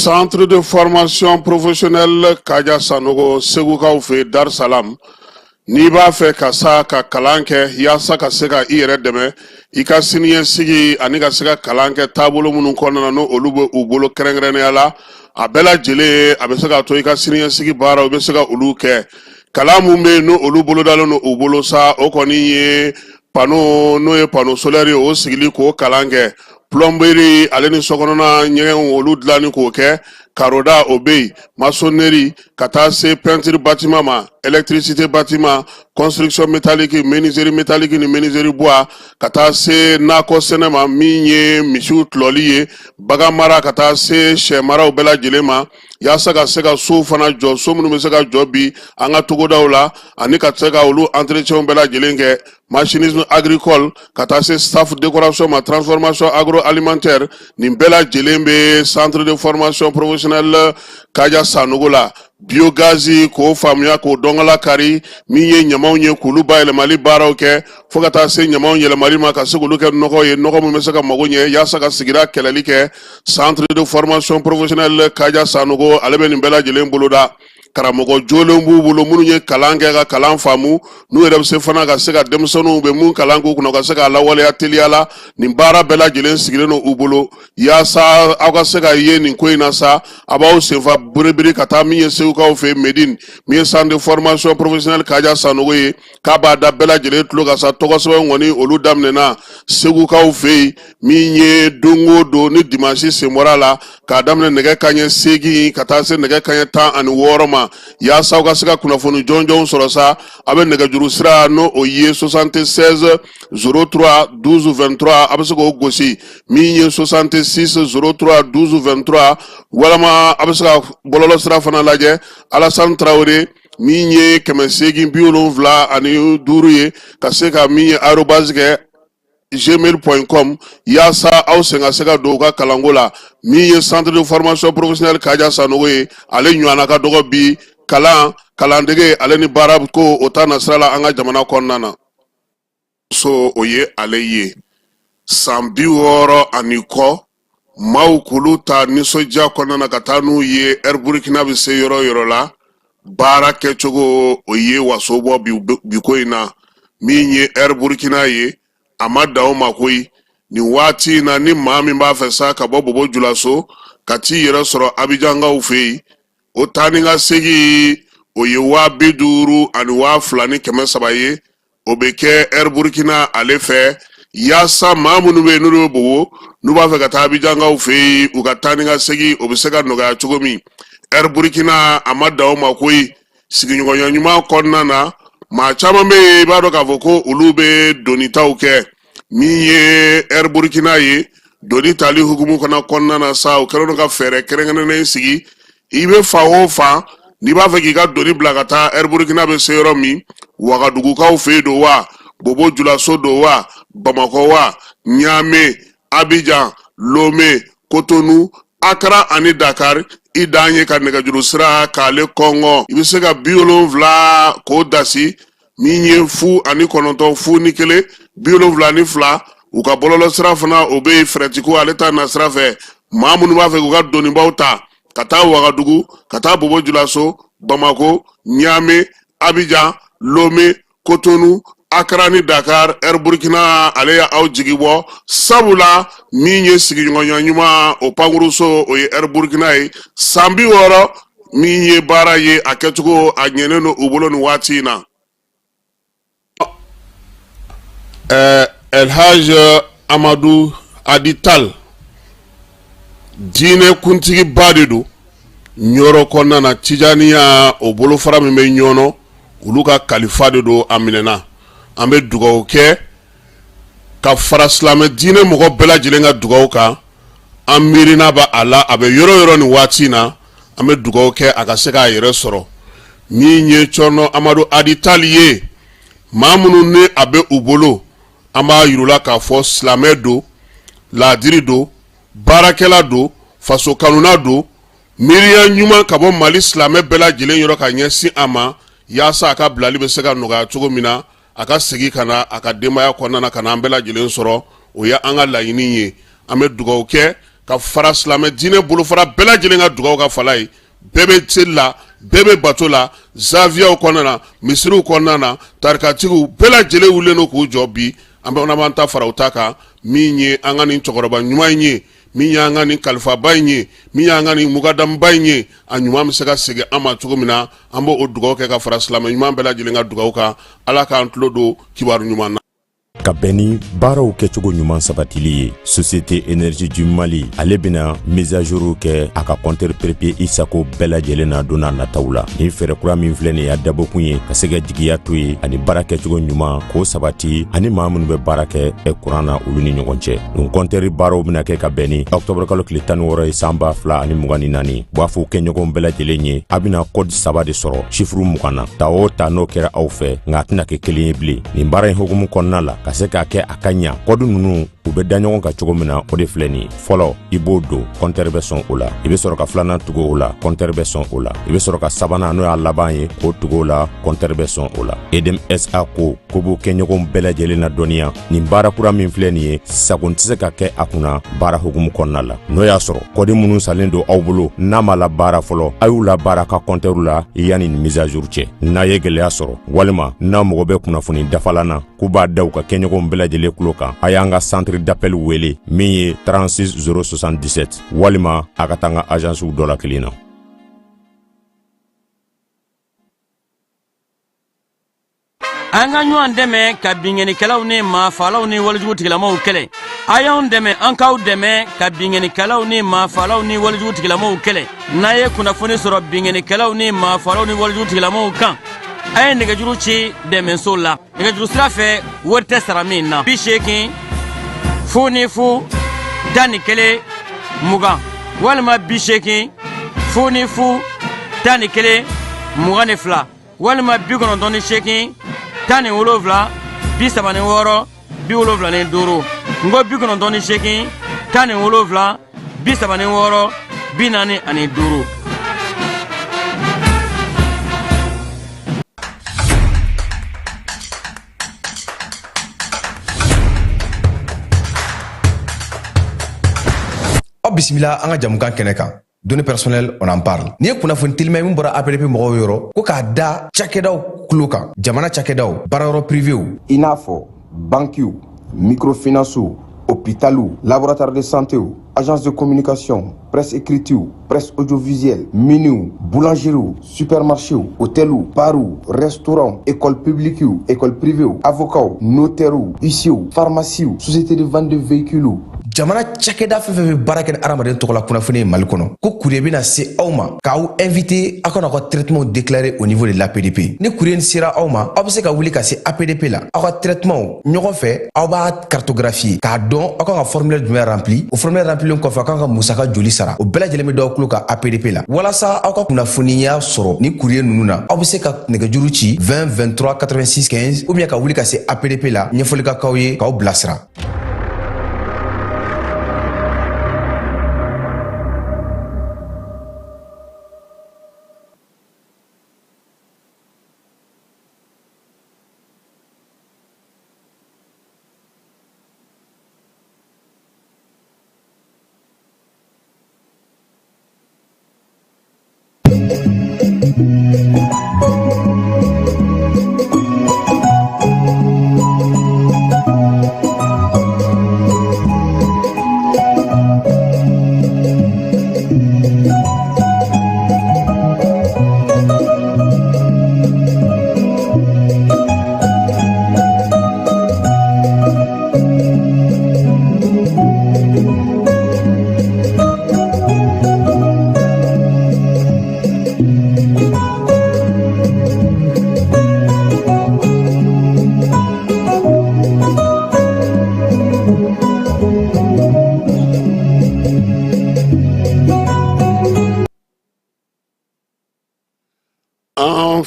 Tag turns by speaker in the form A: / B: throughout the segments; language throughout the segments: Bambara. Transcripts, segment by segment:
A: Centre de formation professionnelle Kaja Sanogo, Segukaw fɛ Dar Salam. N'i b'a fɛ ka sa ka kalan kɛ yaasa ka se ka i yɛrɛ dɛmɛ i ka siniɲɛsigi ani ka se ka kalan kɛ taabolo minnu kɔnɔna na, n'o olu bɛ u bolo kɛrɛnkɛrɛnnenya la, a bɛɛ lajɛlen a bɛ se k'a to i ka siniɲɛsigi baaraw i bɛ se ka olu kɛ. Kalan mun bɛ yen, n'o olu bolodalen don u bolo sa, o kɔni ye panneau, n'o ye panneau solaire ye, o sigili k'o kalan kɛ, plomberie ale ni sokɔnɔna ɲɛgɛnw olu dilanni k'o kɛ, karoda o bɛ yen, maçonnerie ka taa se peinture bâtiment ma, électricité bâtiment, construction métallique, menuiserie métallique ni menuiserie bois, ka taa se nakɔ sɛnɛ ma, min ye misiw tulɔli ye, bagan mara, ka taa se sɛ maraw bɛɛ lajɛlen ma, yaasa ka se ka sow fana jɔ, so minnu bɛ se ka jɔ bi an ka togodaw la, ani ka se ka olu entretien bɛɛ lajɛlen kɛ, machinisme agricole, ka taa se staff décoration ma, transformation agroalimentaire. Nin bɛɛ lajɛlen bɛ centre de formation professionnelle Kaja Sanogo la. Biogaz k'o faamuya, k'o dɔnkala kari, min ye ɲamaw ye, k'olu bayɛlɛmali baaraw kɛ, fo ka taa se ɲamaw yɛlɛmali ma ka se k'olu kɛ nɔgɔ ye, nɔgɔ min bɛ se ka mago ɲɛ yaasa ka sigida kɛlɛli kɛ. Centre de formation professionnelle Kaja Sanogo, ale bɛ nin bɛɛ lajɛlen boloda. Karamɔgɔ jolenw b'u bolo minnu ye kalan kɛ ka kalan faamu, n'u yɛrɛ bɛ se fana ka se ka denmisɛnninw bɛ mun kalan k'u kunna, ka se k'a lawaleya teliya la. Nin baara bɛɛ lajɛlen sigilen don u bolo yaasa aw ka se ka ye nin ko in na sa. A b'aw senfa biribiri ka taa min ye Segukaw fɛ Medine, min ye centre de formation professionnelle Kaja Sanogo ye, k'a b'a da bɛɛ lajɛlen tulo kan sa. Tɔgɔ sɛbɛn kɔni olu daminɛna Segukaw fɛ yen, min ye don o don ni dimanche sen bɔra a la, k'a daminɛ nɛgɛ kanɲɛ 8 ka taa se nɛgɛ kanɲɛ 16 ma. Yaasa aw ka se ka kunnafoni jɔnjɔnw sɔrɔ sa, a bɛ nɛgɛjuru sira, n'o o ye 76 03 12 23, a bɛ se k'o gosi, min ye 66 03 12 23, walima a bɛ se ka bɔlɔlɔ sira fana lajɛ, Alassane Traoré, min ye 875 ye, ka se ka min ye arobase kɛ gmail.com, yaasa aw sen ka se ka don u ka kalanko la. Min ye centre de formation professionnelle Kaja Sanogo ye, ale ɲɔgɔnna ka dɔgɔ bi kalan kalandege ale ni baara ko o ta nasira la an ka jamana kɔnɔna na. So o ye ale ye san 60 ani kɔ maaw k'olu ta nisɔndiya kɔnɔna na ka taa n'u ye Air Burkina bɛ se yɔrɔ o yɔrɔ la, baara kɛcogo o ye waso bɔ bi ko in na. Min ye Air Burkina ye, a ma dan o ma koyi. Nin waati in na, ni maa min b'a fɛ sa ka bɔ Bobo Julaso ka t'i yɛrɛ sɔrɔ Abijankaw fɛ yen, o taa ni ka segin o ye 50 000 ani 2300 ye. O bɛ kɛ Air Burkina ale fɛ, yaasa maa minnu bɛ yen, n'olu bɛ Bobo, n'u b'a fɛ ka taa Abijankaw fɛ yen, u ka taa ni ka segin o bɛ se ka nɔgɔya cogo min. Air Burkina a ma dan o ma koyi. Sigiɲɔgɔnya ɲuman kɔnɔna na, maa caman bɛ yen, i b'a dɔn k'a fɔ ko olu bɛ donitaw kɛ. Min ye Air Burkina ye, doni tali hukumu fana kɔnɔna na sa, u kɛlen don ka fɛɛrɛ kɛrɛnkɛrɛnnen sigi. I bɛ fan o fan, n'i b'a fɛ k'i ka doni bila ka taa Air Burkina bɛ se yɔrɔ min, Wagadugukaw fɛ yen don wa, Bobo Julaso don wa, Bamakɔ wa, Ɲame, Abijan, Lome, Kotonu, Akara ani Dakar, i dan ye ka nɛgɛjuru sira k'ale kɔngɔ. I bɛ se ka 70 k'o dasi, min ye 0 ani 9, 0 ni 1, 72. U ka bɔlɔlɔ sira fana o bɛ yen, fɛrɛtiko ale ta nasira fɛ. Maa minnu b'a fɛ k'u ka donibaw ta ka taa Wagadugu, ka taa Bobo Julaso, Bamako, Ɲame, Abijan, Lome, Kotonu, Akara ni Dakar, Air Burkina ale ye aw jigi bɔ, sabula min ye sigiɲɔgɔnya ɲuman o pankuruso, o ye Air Burkina ye. San 60 min ye baara ye, a kɛcogo a ɲɛnen don u bolo nin waati in na. Elhaj Amadu Adi Tal, diinɛ kuntigiba de don. Ɲɔrɔ kɔnɔna na, Tijaniya o bolofara min bɛ Ɲɔnɔ, olu ka kalifa de don, a minɛna. An bɛ dugawu kɛ ka fara silamɛ diinɛ mɔgɔ bɛɛ lajɛlen ka dugawu kan. An miirina bɛ a la, a bɛ yɔrɔ yɔrɔ nin waati in na, an bɛ dugawu kɛ a ka se k'a yɛrɛ sɔrɔ. Min ye Cɔrɔnɔ Amadu Adi Tali ye, maa minnu ni a bɛ u bolo, an b'a yir'u la k'a fɔ silamɛ don, laadiri don, baarakɛla don, faso kanuna don, miiriya ɲuman ka bɔ Mali silamɛ bɛɛ lajɛlen yɔrɔ ka ɲɛsin a ma, yaasa a ka bilali bɛ se ka nɔgɔya cogo min na, a ka segin ka na a ka denbaya kɔnɔna na, ka na an bɛɛ lajɛlen sɔrɔ. O ye an ka laɲini ye. An bɛ dugawu kɛ ka fara silamɛ diinɛ bolofara bɛɛ lajɛlen ka dugawu kan. Fala ye, bɛɛ bɛ seli la, bɛɛ bɛ bato la, zawiyaw kɔnɔna na, misiriw kɔnɔna na, tarikatigiw bɛɛ lajɛlen wulilen don k'u jɔ bi. An bɛ b'an ta fara u ta kan. Min ye an ka nin cɛkɔrɔba ɲuman in ye, min y'an ka nin kalifaba in ye, min y'an ka nin mukadamuba in ye, a ɲuman bɛ se ka segin an ma cogo min na, an b'o dugawu kɛ ka fara silamɛ ɲuman bɛɛ lajɛlen ka dugawu kan. Ala k'an tulo don kibaru ɲuman na.
B: Ka bɛn ni baaraw kɛcogo ɲuman sabatili ye, Société Énergie du Mali ale bɛna mise à jour kɛ a ka compteur prépayé i sago bɛɛ lajɛlen na don n'a nataw la. Nin fɛɛrɛ kura min filɛ nin ye, a dabɔkun ye ka se ka jigiya to ye ani baara kɛcogo ɲuman k'o sabati ani maa minnu bɛ baara kɛ kuran na, olu ni ɲɔgɔn cɛ. Nin kɔntɛri baaraw bɛna kɛ ka bɛn ni ɔktɔburu kalo tile 16 ye san 2024. U b'a fɔ kɛɲɔgɔn bɛɛ lajɛlen ye, a bɛna kɔdi saba de sɔrɔ sifuru 20 na. Ta o ta, n'o kɛra aw fɛ, nka a tɛna kɛ kelen ye bilen. Nin baara in hukumu kɔnɔna la, ka se k'a kɛ a ka ɲa, kɔdi ninnu u bɛ da ɲɔgɔn kan cogo min na, o de filɛ nin ye. Fɔlɔ, i b'o don, kɔntɛri bɛ sɔn o la. I bɛ sɔrɔ ka filanan tugu o la, kɔntɛri bɛ sɔn o la. I bɛ sɔrɔ ka sabanan, n'o y'a laban ye, k'o tugu o la, kɔntɛri bɛ sɔn o la. Edm SA ko ko b'u kɛɲɔgɔnw bɛɛ lajɛlen ladɔnniya, nin baara kura min filɛ nin ye, sagon tɛ se ka kɛ a kunna baara hukumu kɔnɔna la. N'o y'a sɔrɔ kɔdi minnu salen don aw bolo n'a ma labaara fɔlɔ, a y'u labaara ka kɔntɛriw la yanni nin mise à jour cɛ. N'a ye gɛlɛya sɔrɔ walima n'a mago bɛ kunnafoni dafalan na, k'u b'a da u ka kɛɲɔgɔnw bɛɛ lajɛlen tulo kan, a y'an ka centre d'appel wele min ye 36 077, walima a ka taa an ka agencew dɔ la kelen na.
C: An ka ɲɔgɔn dɛmɛ ka binkannikɛlaw ni maafaalaw ni walejugu tigilamaw kɛlɛ. A y'anw dɛmɛ, an k'aw dɛmɛ ka binkannikɛlaw ni maafaalaw ni walejugu tigilamaw kɛlɛ. N'a ye kunnafoni sɔrɔ binkannikɛlaw ni maafaalaw ni walejugu tigilamaw kan, a ye nɛgɛjuru ci dɛmɛso la nɛgɛjuru sira fɛ, wari tɛ sara min na: 80 00 11 20, walima 80 00 11 22, walima 98 17 36 75. N ko 98 17 36 45.
D: Aw bisimila an ka jamukan kɛnɛ kan, Données personnelles, on en parle. Nin ye kunnafoni telima ye min bɔra APDP mɔgɔw yɔrɔ, ko k'a da cakɛdaw tulo kan, jamana cakɛdaw, baarayɔrɔ privéw,
E: i n'a fɔ bankiw, microfinancew, hôpitaliw, laboratoire de santéw, agence de communication, presse écritew, presse audiovisuelle, miniw, boulangeriew, supermarchéw, hôteliw, barw, restaurants, école publiquew, école privéw, avocats, notairew, huissierw, pharmaciew, société de vente de véhicules.
D: Jamana cakɛda fɛn fɛn bɛ baara kɛ ni hadamaden tɔgɔ la kunnafoni ye Mali kɔnɔ, ko courrier bɛna se aw ma k'aw invité aw ka n'aw ka traitement déclarer au niveau de l'APDP. Ni courrier sera aw ma, aw bɛ se ka wuli ka se APDP la, aw ka traitement ɲɔgɔn fɛ, aw b'a cartographier k'a dɔn aw kan ka formulaire jumɛn rempli. O formulaire remplilen kɔfɛ, aw kan ka musaka joli sara, o bɛɛ lajɛlen bɛ d'aw tulo kan APDP la. Walasa aw ka kunnafoniya sɔrɔ ni courrier ninnu na, aw bɛ se ka nɛgɛjuru ci 20 23 86 15, ou bien ka wuli ka se APDP la, ɲɛfɔli ka k'aw ye k'aw bilasira.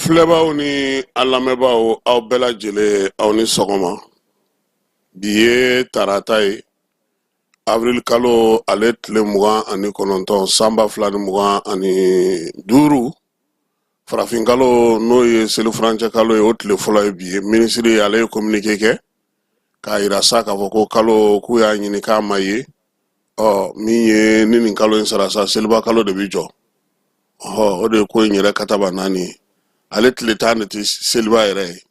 A: filɛbaaw ni an lamɛnbaaw, aw bɛɛ lajɛlen, aw ni sɔgɔma. Bi ye tarata ye, avril kalo ale tile 29, san 2025, farafin kalo, n'o ye selifurancɛ kalo ye, o tile fɔlɔ ye bi ye. Minisiri ale ye communiqué kɛ k'a yira sa k'a fɔ ko kalo k'u y'a ɲini k'a ma ye. Ɔ min ye ni nin kalo in sara sa, seliba kalo de bɛ jɔ. Ɔhɔ, o de ye ko in yɛrɛ kataba naani ye. Ale tile 10 de tɛ seliba yɛrɛ ye.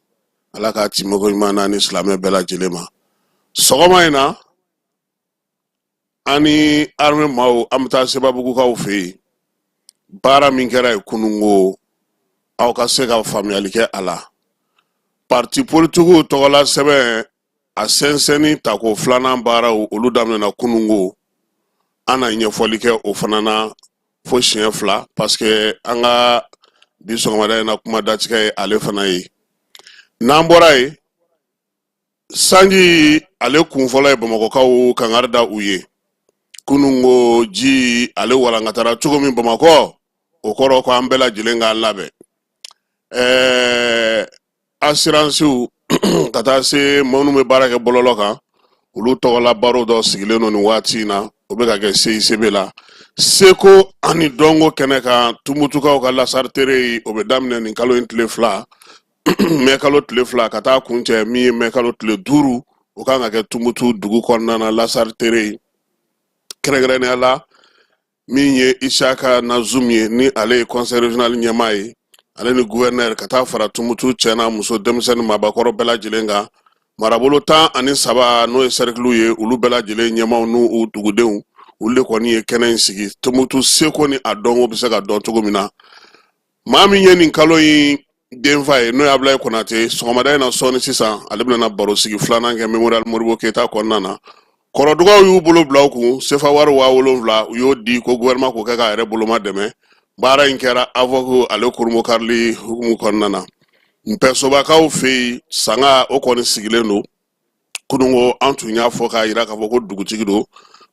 A: Ala k'a timɛko ɲuman n'a ni silamɛ bɛɛ lajɛlen ma. Sɔgɔma in na, an ni armée maaw, an bɛ taa Sebabugukaw fɛ yen. Baara min kɛra yen kununko, aw ka se ka faamuyali kɛ a la. Parti politikiw tɔgɔla sɛbɛn a sɛnsɛnni tako filanan baaraw, olu daminɛna kununko. An na ɲɛfɔli kɛ o fana na fo siɲɛ fila, parce que an ka bi sɔgɔmada in na kuma datigɛ ye ale fana ye. N'an bɔra yen, sanji ale kun fɔlɔ ye Bamakɔkaw kangari da u ye kununko. Ji ale walankatara cogo min Bamakɔ, o kɔrɔ ko an bɛɛ lajɛlen k'an labɛn. Asiransiw ka taa se minnu bɛ baara kɛ bɔlɔlɔ kan, olu tɔgɔla baro dɔ sigilen don nin waati in na, o bɛ ka kɛ CICB la. Seko ani dɔnko kɛnɛ kan, Tumutukaw ka lasari tere, o bɛ daminɛ nin kalo in tile 2, mɛ kalo tile 2, ka taa kuncɛ min ye mɛ kalo tile 5. O kan ka kɛ Tumutu dugu kɔnɔna na, lasari tere kɛrɛnkɛrɛnnenya la. Min ye Isaka Nazum ye, ni ale ye conseil régional ɲɛmaa ye, ale ni gouverneur, ka taa fara Tumutu cɛ n'a muso, denmisɛnnin, maabakɔrɔ bɛɛ lajɛlen kan, marabolo 13, n'o ye sɛrikiliw ye, olu bɛɛ lajɛlen ɲɛmaaw n'u dugudenw, olu de kɔni ye kɛnɛ in sigi, Tumutu seko ni a dɔnko bɛ se ka dɔn cogo min na. Maa min ye nin kalo in denfa ye, n'o ye Abulayi Konate, sɔgɔmada in na sɔɔni sisan, ale bɛna baro sigi filanan kɛ Memorial Modibo Keyita kɔnɔna na. Kɔrɔdugaw y'u bolo bila u kun, sefa wari 7000, u y'o di ko gouvernement k'o kɛ k'a yɛrɛ boloma dɛmɛ. Baara in kɛra AVOC ale kurunbonkarili hukumu kɔnɔna na. Npɛsobakaw fɛ yen, sanga o kɔni sigilen don kununko. An tun y'a fɔ k'a yira k'a fɔ ko dugutigi don,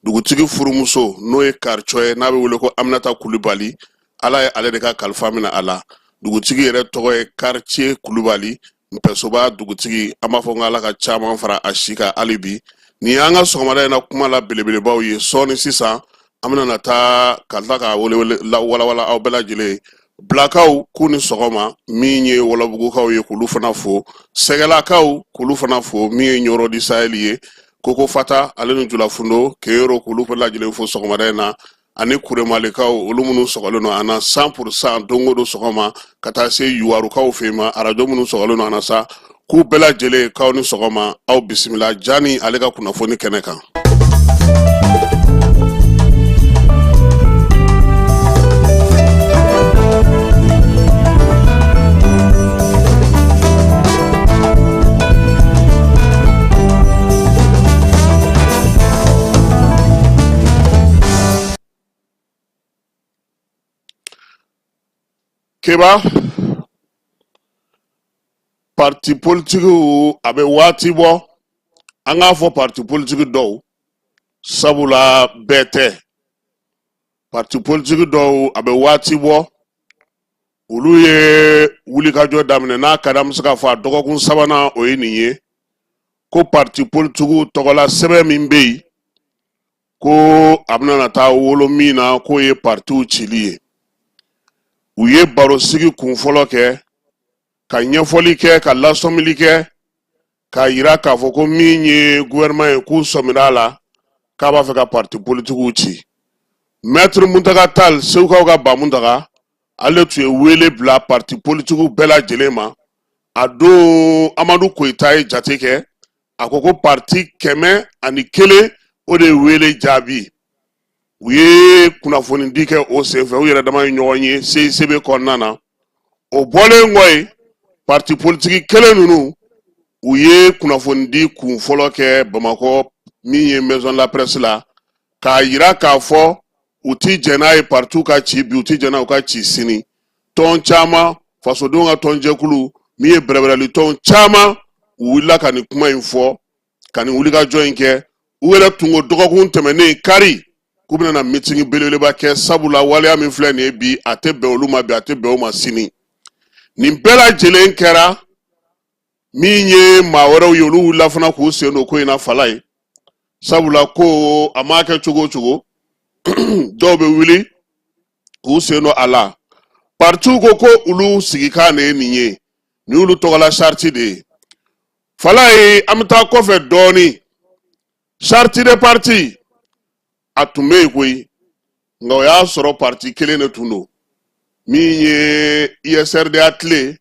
A: dugutigi furumuso, n'o ye karicɔ ye, n'a bɛ wele ko Aminata Kulubali, Ala ye ale de ka kalifa minɛ a la. Dugutigi yɛrɛ tɔgɔ ye Quartier Kulubali, Npɛsoba dugutigi. An b'a fɔ ko Ala ka caman fara a si kan hali bi. Nin y'an ka sɔgɔmada in na kuma la belebelebaw ye. Sɔɔni sisan, an bɛna na taa ka tila k'a welewele walawala aw bɛɛ lajɛlen. Bilakaw k'u ni sɔgɔma. Min ye Wɔlɔbugukaw ye, k'olu fana fo. Sɛgɛlakaw, k'olu fana fo. Min ye Ɲɔrɔ di Sahel ye, Koko Fata ale ni Julafundo Keyoro, k'olu bɛɛ lajɛlen fo sɔgɔmada in na, ani Kuremalikaw, olu minnu sɔgɔlen don an na 100% don o don sɔgɔma, ka taa se Yuwarukaw fɛ yen ma, arajo minnu sɔgɔlen don an na sa, k'u bɛɛ lajɛlen k'aw ni sɔgɔma, aw bisimila Jani ale ka kunnafoni kɛnɛ kan. Keba, parti politikiw, a bɛ waati bɔ, an k'a fɔ parti politiki dɔw, sabula bɛɛ tɛ, parti politiki dɔw, a bɛ waati bɔ, olu ye wulikajɔ daminɛ. N'a ka di, an bɛ se k'a fɔ a dɔgɔkun sabanan o ye nin ye, ko parti politikiw tɔgɔla sɛbɛn min bɛ yen, ko a bɛna na taa wolo min na, k'o ye partiw cili ye. U ye barosigi kun fɔlɔ kɛ, ka ɲɛfɔli kɛ, ka lasɔmili kɛ, k'a yira k'a fɔ ko min ye gouvernement ye, k'u sɔmina a la k'a b'a fɛ ka parti politikiw ci. Maître Muntaga Tall, Segukaw ka Ba Muntaga, ale tun ye wele bila parti politikiw bɛɛ lajɛlen ma. A don, Amadu Koyita ye jate kɛ, a ko ko parti 101, o de ye wele jaabi. U ye kunnafonidi kɛ o senfɛ, u yɛrɛ dama ye ɲɔgɔn ye CICB kɔnɔna na. O bɔlen kɔ yen, parti politiki kelen ninnu, u ye kunnafonidi kun fɔlɔ kɛ Bamakɔ, min ye Maison de la Presse la, k'a yira k'a fɔ u ti jɛn n'a ye partiw ka ci bi, u ti jɛn n'a u ka ci sini. Tɔn caman, fasodenw ka tɔnjɛkulu, min ye bɛrɛbɛrɛli tɔn caman, u wulila ka nin kuma in fɔ, ka nin wulikajɔ in kɛ. U yɛrɛ tun ko dɔgɔkun tɛmɛnen kari, k'u bɛna na mitingi belebeleba kɛ, sabula waleya min filɛ nin ye bi, a tɛ bɛn olu ma bi, a tɛ bɛn u ma sini. Nin bɛɛ lajɛlen kɛra min ye maa wɛrɛw ye, olu wulila fana k'u sen don ko in na Falaye, sabula ko a m'a kɛ cogo o cogo, dɔw bɛ wuli k'u sen don a la. Partiw ko ko olu sigikan de ye nin ye, nin y'olu tɔgɔla sariti de ye. Falaye, an bɛ taa kɔfɛ dɔɔnin. Charte de parti a tun bɛ yen koyi, nka o y'a sɔrɔ parti kelen de tun don min ye USRDA tile.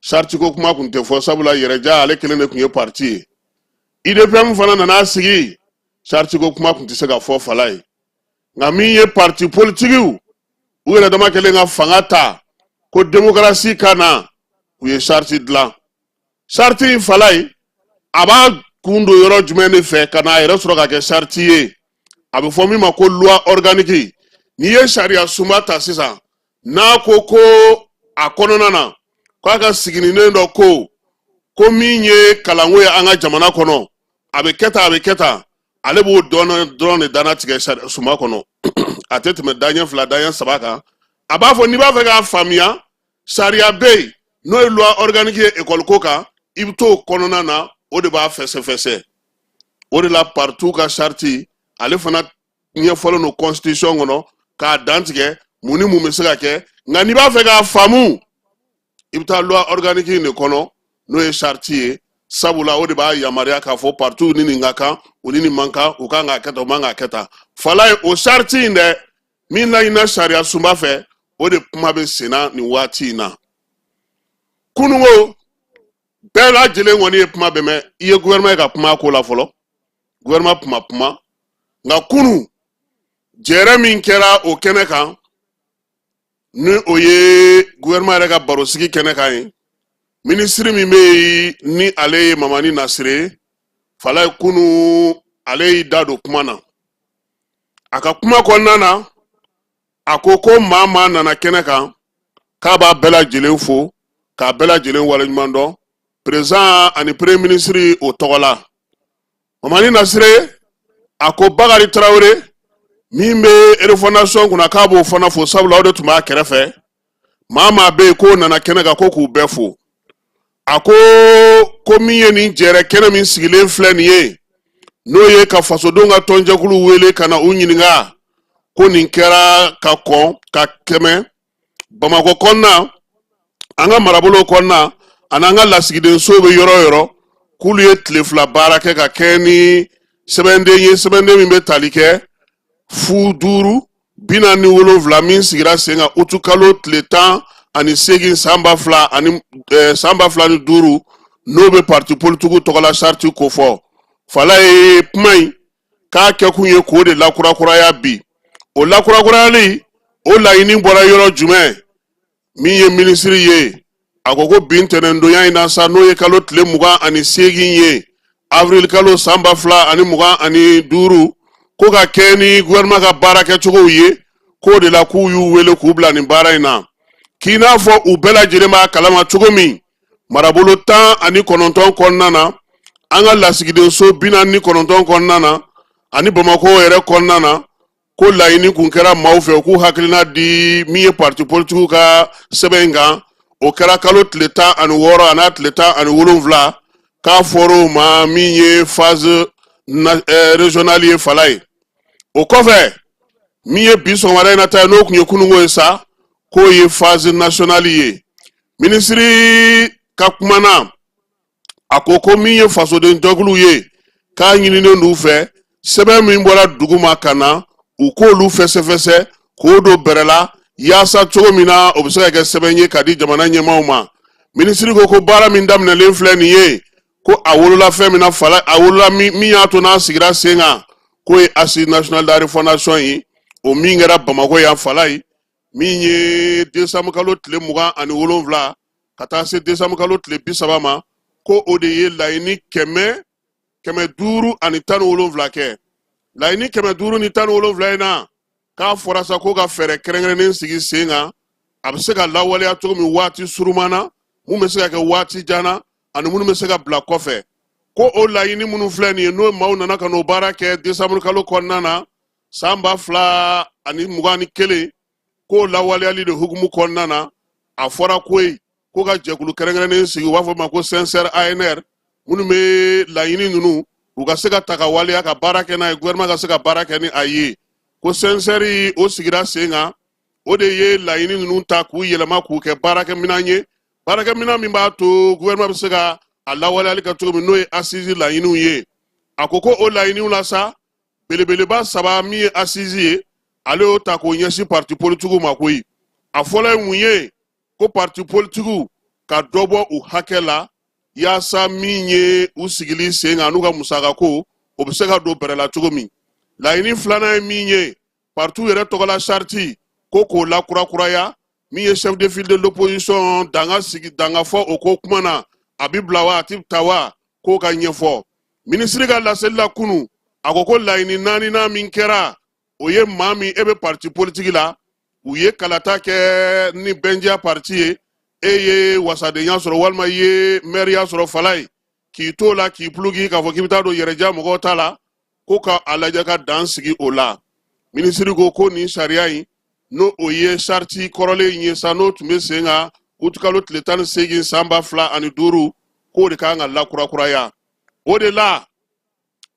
A: Sariti ko kuma tun tɛ fɔ, sabula Yɛrɛja ale kelen de tun ye parti ye. UDPM fana nana sigi, sariti ko kuma tun tɛ se ka fɔ Falaye. Nka min ye parti politikiw u yɛrɛ dama kɛlen ka fanga ta ko demokarasi ka na, u ye sariti dilan. Sariti in Falaye, a b'a kun don yɔrɔ jumɛn de fɛ ka n'a yɛrɛ sɔrɔ ka kɛ sariti ye? A bɛ fɔ min ma ko loi organique. N'i ye sariya sunba ta sisan, n'a ko ko a kɔnɔna na k'a ka siginiden dɔ ko min ye kalanko ye an ka jamana kɔnɔ, a bɛ kɛ tan, a bɛ kɛ tan, ale b'o dɔɔnin dɔrɔn de dannatigɛ sariya sunba kɔnɔ. A tɛ tɛmɛ daɲɛ fila, daɲɛ saba kan. A b'a fɔ n'i b'a fɛ k'a faamuya, sariya bɛ yen n'o ye loi organique ye ekɔli ko kan, i bɛ t'o kɔnɔna na, o de b'a fɛsɛfɛsɛ. O de la partiw ka sariti ale fana ɲɛfɔlen don constitution kɔnɔ k'a dantigɛ mun ni mun bɛ se ka kɛ. Nka n'i b'a fɛ k'a faamu, i bɛ taa loi organique in de kɔnɔ, n'o ye sariti ye, sabula o de b'a yamaruya k'a fɔ partiw ni nin ka kan, u ni nin man kan, u kan k'a kɛ tan, u man k'a kɛ tan. Falaye, o sariti in dɛ min laɲinina sariya sunba fɛ, o de kuma bɛ senna nin waati in na. Kununko bɛɛ lajɛlen kɔni ye kuma bɛɛ mɛn. I ye gouvernement ye ka kuma a ko la fɔlɔ, gouvernement kuma. Nka kunu jɛrɛ min kɛra o kɛnɛ kan, ni o ye gouvernement yɛrɛ ka barosigi kɛnɛ kan ye, minisiri min bɛ yen ni ale ye Mamani Nasire ye, Falaye, kunu ale y'i da don kuma na. A ka kuma kɔnɔna na, a ko ko maa maa nana kɛnɛ kan, k'a b'a bɛɛ lajɛlen fo k'a bɛɛ lajɛlen waleɲuman dɔn président ani premier ministre o tɔgɔ la. Mamani Nasire a ko Bakari Tarawele min bɛ refondation kunna, k'a b'o fana fo, sabula o de tun b'a kɛrɛfɛ. Maa maa bɛ yen k'o nana kɛnɛ kan, ko k'u bɛɛ fo. A ko ko min ye nin jɛrɛ kɛnɛ min sigilen filɛ nin ye, n'o ye ka fasodenw ka tɔnjɛkulu wele ka na u ɲininka, ko nin kɛra ka kɔn ka kɛmɛ Bamakɔ kɔnɔna, an ka marabolo kɔnɔna ani an ka lasigidenso bɛ yɔrɔ o yɔrɔ, k'olu ye tile 2 baara kɛ ka kɛ ni sɛbɛnden ye, sɛbɛnden min bɛ tali kɛ 0547 min sigira sen kan utu kalo tile 18 san 2005, n'o bɛ parti politikiw tɔgɔla sariti kofɔ. Falaye, kuma in k'a kɛkun ye k'o de lakurakuraya bi. O lakurakurayali o laɲini bɔra yɔrɔ jumɛn? Min ye minisiri ye, a ko ko bi ntɛnɛndonya in na sa, n'o ye kalo tile 28 ye, avril kalo san 2025, ko ka kɛ ni gouvernement ka baara kɛcogow ye, k'o de la k'u y'u wele k'u bila nin baara in na. K'i n'a fɔ u bɛɛ lajɛlen b'a kalama cogo min, marabolo 19 kɔnɔna na, an ka lasigidenso 49 kɔnɔna na ani Bamakɔ yɛrɛ kɔnɔna na, ko laɲini kun kɛra maaw fɛ u k'u hakilina di min ye parti politikiw ka sɛbɛn in kan. O kɛra kalo tile 16 an'a tile 17, k'a fɔra o ma min ye phase régionale ye. Falaye, o kɔfɛ, min ye bi sɔgɔmada in na ta ye, n'o tun ye kununko ye sa, k'o ye phase nationale ye. Minisiri ka kuma na, a ko ko min ye fasoden jɛkuluw ye, k'a ɲininen d'u fɛ, sɛbɛn min bɔra dugu ma ka na, u k'olu fɛsɛfɛsɛ k'o don bɛrɛ la, yaasa cogo min na o bɛ se ka kɛ sɛbɛn ye ka di jamana ɲɛmaaw ma. Minisiri ko ko baara min daminɛlen filɛ nin ye, ko a wolola fɛn min na fala, a wolola min y'a to n'a sigira sen kan, k'o ye assise nationale de la refondation ye, o min kɛra Bamakɔ yan Falaye, min ye décembre kalo tile 27 ka taa se décembre kalo tile 30 ma, ko o de ye laɲini 517 kɛ. Laɲini 517 in na, k'a fɔra sa ko ka fɛɛrɛ kɛrɛnkɛrɛnnen sigi sen kan, a bɛ se ka lawaleya cogo min waati surunman na, mun bɛ se ka kɛ waati jan na ani minnu bɛ se ka bila kɔfɛ. Ko o laɲini minnu filɛ nin ye, n'o maaw nana ka n'o baara kɛ décembre kalo kɔnɔna na san 2021, k'o lawaleyali de hukumu kɔnɔna na, a fɔra ko ye ko ka jɛkulu kɛrɛnkɛrɛnnen sigi, u b'a fɔ ma ko CNSR ANR, minnu bɛ laɲini ninnu u ka se ka ta ka waleya ka baara kɛ n'a ye, gouvernement ka se ka baara kɛ ni a ye. Ko CNSR o sigira sen kan, o de ye laɲini ninnu ta k'u yɛlɛma k'u kɛ baarakɛminɛn ye, baarakɛminɛn min b'a to gouvernement bɛ se ka a lawaleyali kɛ cogo min, n'o ye assise laɲiniw ye. A ko ko o laɲiniw la sa, belebeleba saba min ye assise ye, ale y'o ta k'o ɲɛsin parti politikiw ma koyi. A fɔlɔ ye mun ye? Ko parti politikiw ka dɔ bɔ u hakɛ la, yaasa min ye u sigili sen kan n'u ka musakako, o bɛ se ka don bɛrɛ la cogo min. Laɲini filanan ye min ye, partiw yɛrɛ tɔgɔla sariti, ko k'o lakurakuraya. Min ye chef de file de l'opposition, danga sigi, danga fɔ o ko kuma na, a bi bila wa, a ti ta wa, k'o ka ɲɛfɔ. Minisiri ka laseli la kunu, a ko ko laɲini naaninan min kɛra, o ye maa min e bɛ parti politiki la, u ye kalata kɛ ni bɛndiya parti ye, e ye wasadenya sɔrɔ walima i ye mɛriya sɔrɔ fala ye, k'i t'o la k'i puluki k'a fɔ k'i bɛ taa don yɛrɛdiya mɔgɔw ta la, ko ka a lajɛ ka dan sigi o la. Minisiri ko ko nin sariya in, n'o o ye sariti kɔrɔlen in ye sa, n'o tun bɛ sen kan utikalo tile 18 san 2005, k'o de kan ka lakurakuraya. O de la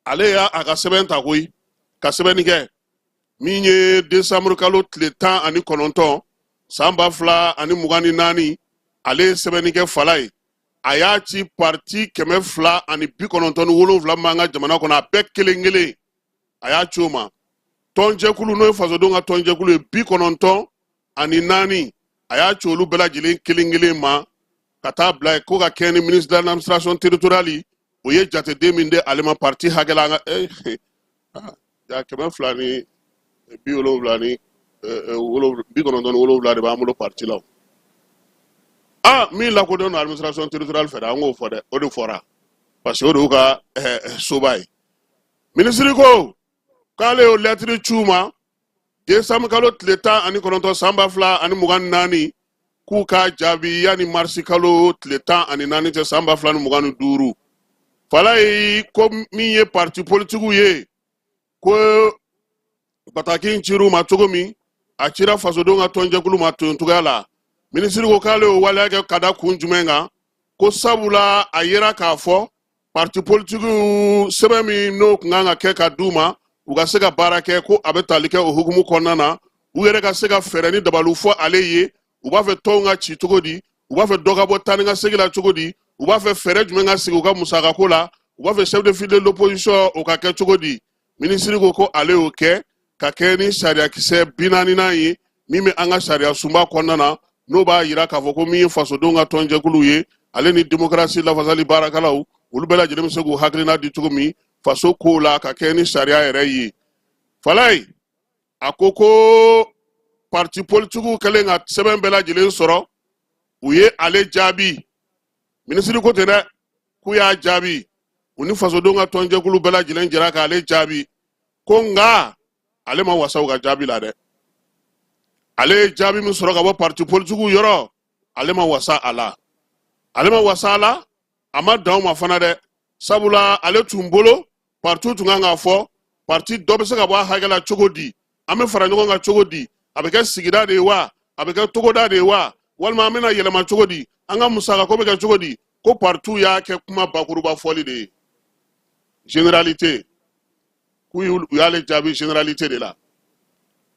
A: ale y'a a ka sɛbɛn ta koyi, ka sɛbɛnni kɛ min ye desanburu kalo tile 19 san 2024. Ale ye sɛbɛnni kɛ fala ye, a y'a ci parti 297 m'an ka jamana kɔnɔ, a bɛɛ kelen kelen a y'a ci o ma. Tɔnjɛkulu, n'o ye fasodenw ka tɔnjɛkulu ye, 94, a y'a ci olu bɛɛ lajɛlen kelen kelen ma ka taa bila yen, ko ka kɛ ni ministre de l'administration territoriale, o ye jateden min di ale ma parti hakɛ la. An ka ja 270 ni 97 de b'an bolo parti la. Ah, min lakodɔn don administration territoriale fɛ dɛ, an k'o fɔ dɛ, o de fɔra parce que o de y'u ka soba ye. Minisiri ko k'ale y'o lɛtiri ci u ma desanburu kalo tile 19 san 2024, k'u k'a jaabi yanni marisi kalo tile 14 cɛ san 2025. Falaye ko min ye parti politikiw ye, ko bataki in cir'u ma cogo min, a cira fasodenw ka tɔnjɛkulu ma ten cogoya la. Minisiri ko k'ale y'o waleya kɛ ka da kun jumɛn kan? Ko sabula a yera k'a fɔ parti politikiw sɛbɛn min n'o tun kan ka kɛ ka d'u ma u ka se ka baara kɛ, ko a bɛ tali kɛ o hukumu kɔnɔna na, u yɛrɛ ka se ka fɛɛrɛ ni dabaliw fɔ ale ye. U b'a fɛ tɔnw ka ci cogo di? U b'a fɛ dɔ ka bɔ taa ni ka segin la cogo di? U b'a fɛ fɛɛrɛ jumɛn ka sigi u ka musakako la? U b'a fɛ chef de file de l'opposition o ka kɛ cogo di? Minisiri ko ko ale y'o kɛ ka kɛ ni sariyakisɛ 40nan ye min bɛ an ka sariya sunba kɔnɔna na, n'o b'a yira k'a fɔ ko min ye fasodenw ka tɔnjɛkuluw ye, ale ni demokarasi lafasali baarakɛlaw, olu bɛɛ lajɛlen bɛ se k'u hakilina di cogo min faso kow la ka kɛ ni sariya yɛrɛ ye. Falaye a ko ko parti politikiw kɛlen ka sɛbɛn bɛɛ lajɛlen sɔrɔ, u ye ale jaabi. Minisiri ko ten dɛ, k'u y'a jaabi, u ni fasodenw ka tɔnjɛkulu bɛɛ lajɛlen jɛra k'ale jaabi. Ko nka ale ma wasa u ka jaabi la dɛ. Ale ye jaabi min sɔrɔ ka bɔ parti politikiw yɔrɔ, ale ma wasa a la, ale ma wasa a la. A ma dan o ma fana dɛ, sabula ale tun bolo partiw tun kan k'a fɔ parti dɔ bɛ se ka bɔ a hakɛ la cogo di, an bɛ fara ɲɔgɔn kan cogo di, a bɛ kɛ sigida de ye wa, a bɛ kɛ togoda de ye wa, walima an bɛna yɛlɛma cogo di, an ka musakako bɛ kɛ cogo di. Ko partiw y'a kɛ kuma bakuruba fɔli de ye, généralité. K'u y'ale jaabi généralité de la.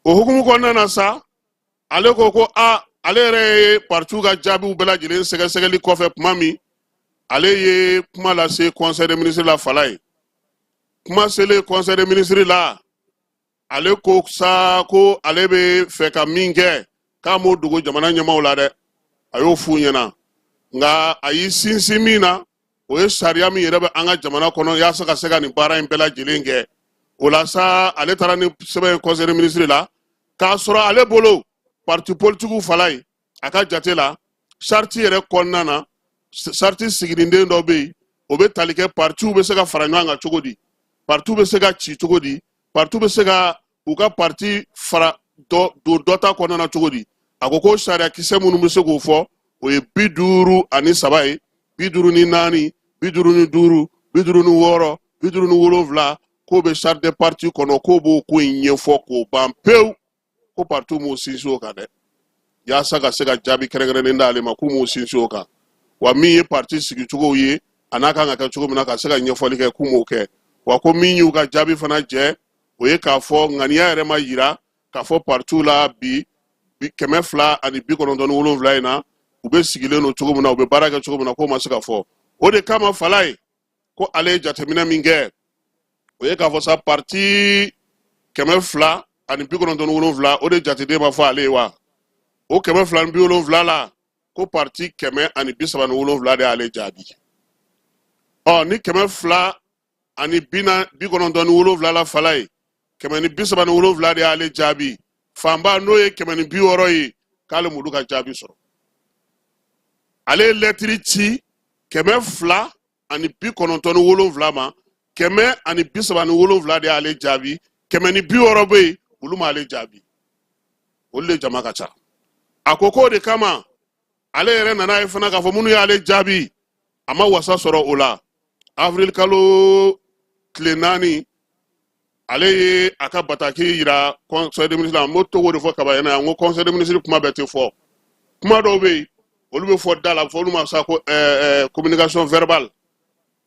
A: O hukumu kɔnɔna na sa, ale ko ko a ale yɛrɛ ye partiw ka jaabiw bɛɛ lajɛlen sɛgɛsɛgɛli kɔfɛ tuma min, ale ye kuma lase conseil des ministres la. Falaye kuma selen conseil des ministres la, ale ko sa ko ale bɛ fɛ ka min kɛ, k'a m'o dogo jamana ɲɛmaaw la dɛ, a y'o f'u ɲɛna. Nka a y'i sinsin min na, o ye sariya min yɛrɛ bɛ an ka jamana kɔnɔ yaasa ka se ka nin baara in bɛɛ lajɛlen kɛ. O la sa, ale taara ni sɛbɛn ye conseil des ministres la, k'a sɔrɔ ale bolo parti politikiw, Falaye a ka jate la, sariti yɛrɛ kɔnɔna na, sariti sigininden dɔ bɛ yen, o bɛ tali kɛ partiw bɛ se ka fara ɲɔgɔn kan cogo di, partiw bɛ se ka ci cogo di, partiw bɛ se ka u ka parti fara dɔ don dɔ ta kɔnɔna na cogo di. A ko ko sariyakisɛ minnu bɛ se k'o fɔ, o ye 53 ye, 54, 55, 56, 57, k'o bɛ charte des partis kɔnɔ, k'o b'o ko in ɲɛfɔ k'o ban pewu. Ko partiw m'o sinsin o kan dɛ. yaasa ka se ka jaabi kɛrɛnkɛrɛnnen d'ale ma, k'u m'u sinsin o kan. Wa min ye parti sigicogow ye, a n'a kan ka kɛ cogo min na, ka se ka ɲɛfɔli kɛ, k'u m'o kɛ. Wa ko min y'u ka jaabi fana jɛ, o ye k'a fɔ ŋaniya yɛrɛ ma yira k'a fɔ partiw la bi 297 in na, u bɛ sigilen don cogo min na, u bɛ baara kɛ cogo min na, k'o ma se ka fɔ. O de kama Falaye ko ale ye jateminɛ min kɛ, o ye k'a fɔ sa parti 297, o de jateden ma fɔ ale ye. Wa o 270 la, ko parti 137 de y'ale jaabi. Ɔ ni 297 la, Falaye, 137 de y'ale jaabi. Fanba, n'o ye 160 ye, k'ale m'olu ka jaabi sɔrɔ. Ale ye lɛtiri ci 297 ma, 137 de y'ale jaabi. 160 bɛ yen, olu m'ale jaabi, olu de jama ka ca. A ko k'o de kama ale yɛrɛ nana ye fana k'a fɔ minnu y'ale jaabi, a ma wasa sɔrɔ o la. Avril kalo tile 4, ale ye a ka bataki yira conseil de ministre la. N b'o togo de fɔ kaba ɲɛna yan, n ko conseil de ministre kuma bɛɛ tɛ fɔ. Kuma dɔw bɛ yen, olu bɛ fɔ da la, fɔ olu ma sa ko communication verbale.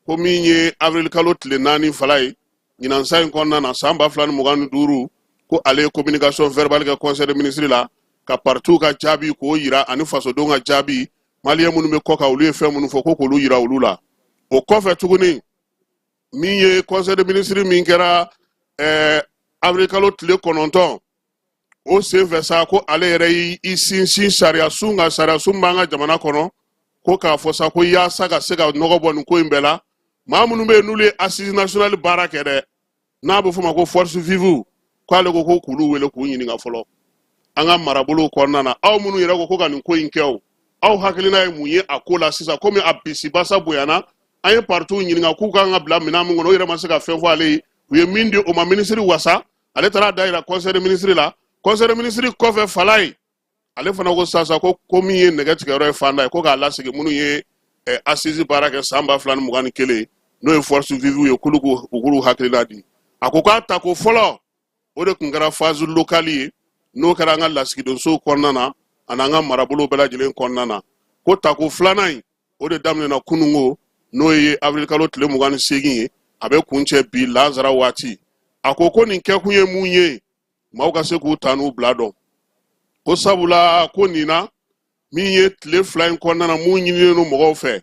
A: Ko min ye avril kalo tile 4, Falaye, ɲinansa in kɔnɔna na, san 2025, ko ale ye communication verbale kɛ conseil de ministre la, ka partiw ka jaabi k'o yira, ani fasodenw ka jaabi, maliyɛn minnu bɛ kɔ kan, olu ye fɛn minnu fɔ, ko k'olu yira olu la. O kɔfɛ tuguni, min ye conseil de ministre min kɛra avril kalo tile 9, o senfɛ sa, ko ale yɛrɛ y'i sinsin sariya sun kan, sariya sun b'an ka jamana kɔnɔ, ko k'a fɔ sa ko yaasa ka se ka nɔgɔ bɔ nin ko in bɛɛ la, maa minnu bɛ yen n'olu ye assise nationale baara kɛ dɛ, n'a bɛ f'o ma ko force vive, k'ale ko ko k'olu wele k'u ɲininka fɔlɔ an ka marabolow kɔnɔna na: aw minnu yɛrɛ ko ko ka nin ko in kɛ, o aw hakilina ye mun ye a ko la sisan? Komi a bisibasa bonyana, an ye partiw ɲininka k'u kan ka bila minɛn min kɔnɔ, o yɛrɛ ma se ka fɛn fɔ ale ye. U ye min di, o ma minisiri wasa. Ale taara da yira conseil de ministre la. Conseil de ministre kɔfɛ, Falaye, ale fana ko sisan ko min ye nɛgɛ tigɛyɔrɔ ye fanda ye, ko k'a lasigi minnu ye assise baara kɛ san 2021, n'o ye force vive ye, k'olu k'u u k'olu hakilina di. A ko k'a tako fɔlɔ, o de tun kɛra phase locale ye, n'o kɛra an ka lasigidensow kɔnɔna na ani an ka marabolow bɛɛ lajɛlen kɔnɔna na. Ko tako filanan in, o de daminɛna kunungo, n'o ye avril kalo tile 28 ye, a bɛ kuncɛ bi lazara waati. A ko ko nin kɛkun ye mun ye? Maaw ka se k'u ta n'u bila dɔn. Ko sabula ko nin na, min ye tile 2 in kɔnɔna na, mun ɲininen don mɔgɔw fɛ,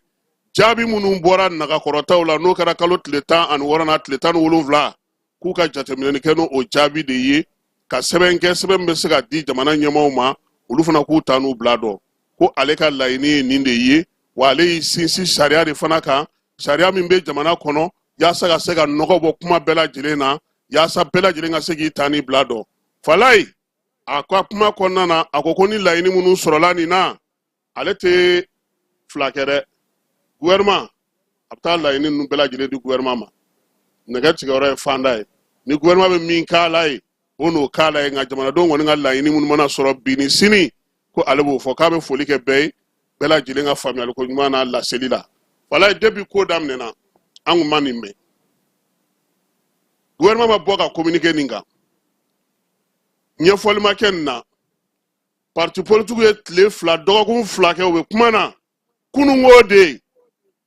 A: jaabi minnu bɔra nagakɔrɔtaw la, n'o kɛra kalo tile 16 na tile 17, k'u ka jateminɛli kɛ n'o jaabi de ye, ka sɛbɛn kɛ, sɛbɛn bɛ se ka di jamana ɲɛmaaw ma, olu fana k'u ta n'u bila dɔn. Ko ale ka laɲini ye nin de ye. Wa ale y'i sinsin sariya de fana kan, sariya min bɛ jamana kɔnɔ, yaasa ka se ka nɔgɔ bɔ kuma bɛɛ lajɛlen na, yaasa bɛɛ lajɛlen ka se k'i ta n'i bila dɔn. Falaye a ka kuma kɔnɔna na, a ko ko ni laɲini minnu sɔrɔla nin na, ale tɛ fila kɛ dɛ, gouvernement a bɛ taa laɲini ninnu bɛɛ lajɛlen di gouvernement ma. Nɛgɛ tigɛyɔrɔ ye fanda ye, ni gouvernement bɛ min k'a la ye, o n'o k'a la ye. Nka jamanadenw kɔni ka laɲini minnu mana sɔrɔ bi ni sini, ko ale b'o fɔ k'a bɛ foli kɛ bɛɛ ye, bɛɛ lajɛlen ka faamuyali ko ɲuman n'a laseli la. Walayi, depuis ko daminɛna, an kun ma nin mɛn. Gouvernement ma bɔ ka communiquer nin kan, ɲɛfɔli ma kɛ nin na. Parti politique ye tile 2, dɔgɔkun 2 kɛ, u bɛ kuma na. Kununko de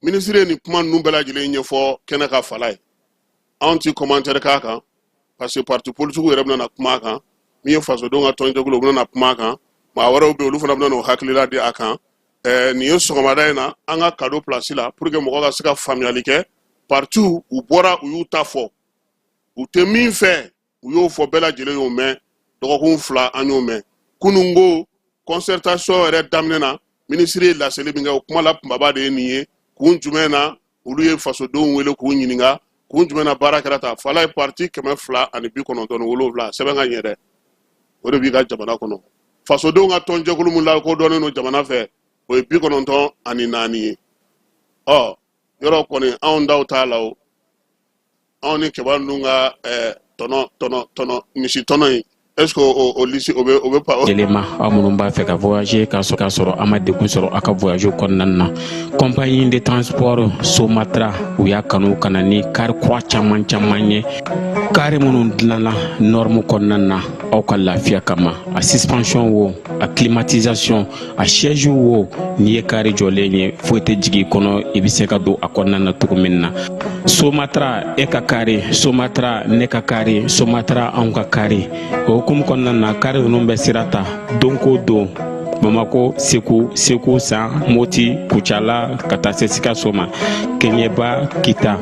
A: minisiri ye nin kuma ninnu bɛɛ lajɛlen ɲɛfɔ kɛnɛ ka. Fala ye, anw ti commentaire k'a kan, parce que parti politique yɛrɛ bɛna na kuma a kan. Min ye fasodenw ka tɔnjɛkulu, u bɛna na kuma a kan. Maa wɛrɛw bɛ yen, olu fana bɛna n'o hakilila di a kan. Nin ye sɔgɔmada in na an ka cadeau place la, pour que mɔgɔ ka se ka faamuyali kɛ. Partiw, u bɔra, u y'u ta fɔ, u tɛ min fɛ, u y'o fɔ, bɛɛ lajɛlen y'o mɛn. Dɔgɔkun 2, an y'o mɛn. Kununko concertation yɛrɛ daminɛ na, minisiri ye laseli min kɛ, o kuma la kunbaba de ye nin ye. Kun jumɛn na olu ye fasodenw wele k'u ɲininka? Kun jumɛn na baara kɛra tan? Fala ye parti 297, sɛbɛn ka ɲɛ dɛ, o de b'i ka jamana kɔnɔ. Fasodenw ka tɔnjɛkulu min lakodɔnnen don jamana fɛ, o ye 94 ye. Ɔ yɔrɔ kɔni, anw daw t'a la. O anw ni kɛba ninnu ka tɔnɔ tɔnɔ tɔnɔ misi tɔnɔ in, est ce que o lisi o bɛ pa
F: Yɛlɛma, aw minnu b'a fɛ ka voyager k'a sɔrɔ a ma degun sɔrɔ a ka voyage kɔnɔna na, compagnie de transport Somatra, u y'a kanu ka na ni kari kura caman caman ye, kari minnu dilanna norme kɔnɔna na. Aw ka lafiya kama, a suspension wo, a climatisation, a siège wo, n'i ye kari jɔlen ye, foyi tɛ jigin i kɔnɔ, i bɛ se ka don a kɔnɔna na cogo min na. Somatra e ka kari, Somatra ne ka kari, Somatra anw ka kari. O hukumu kɔnɔna na, kari ninnu bɛ sira ta don ko don, Bamako, Segu, Segu San, Moti, Kucala, ka taa se Sikaso ma, Kɛɲɛba, Kita.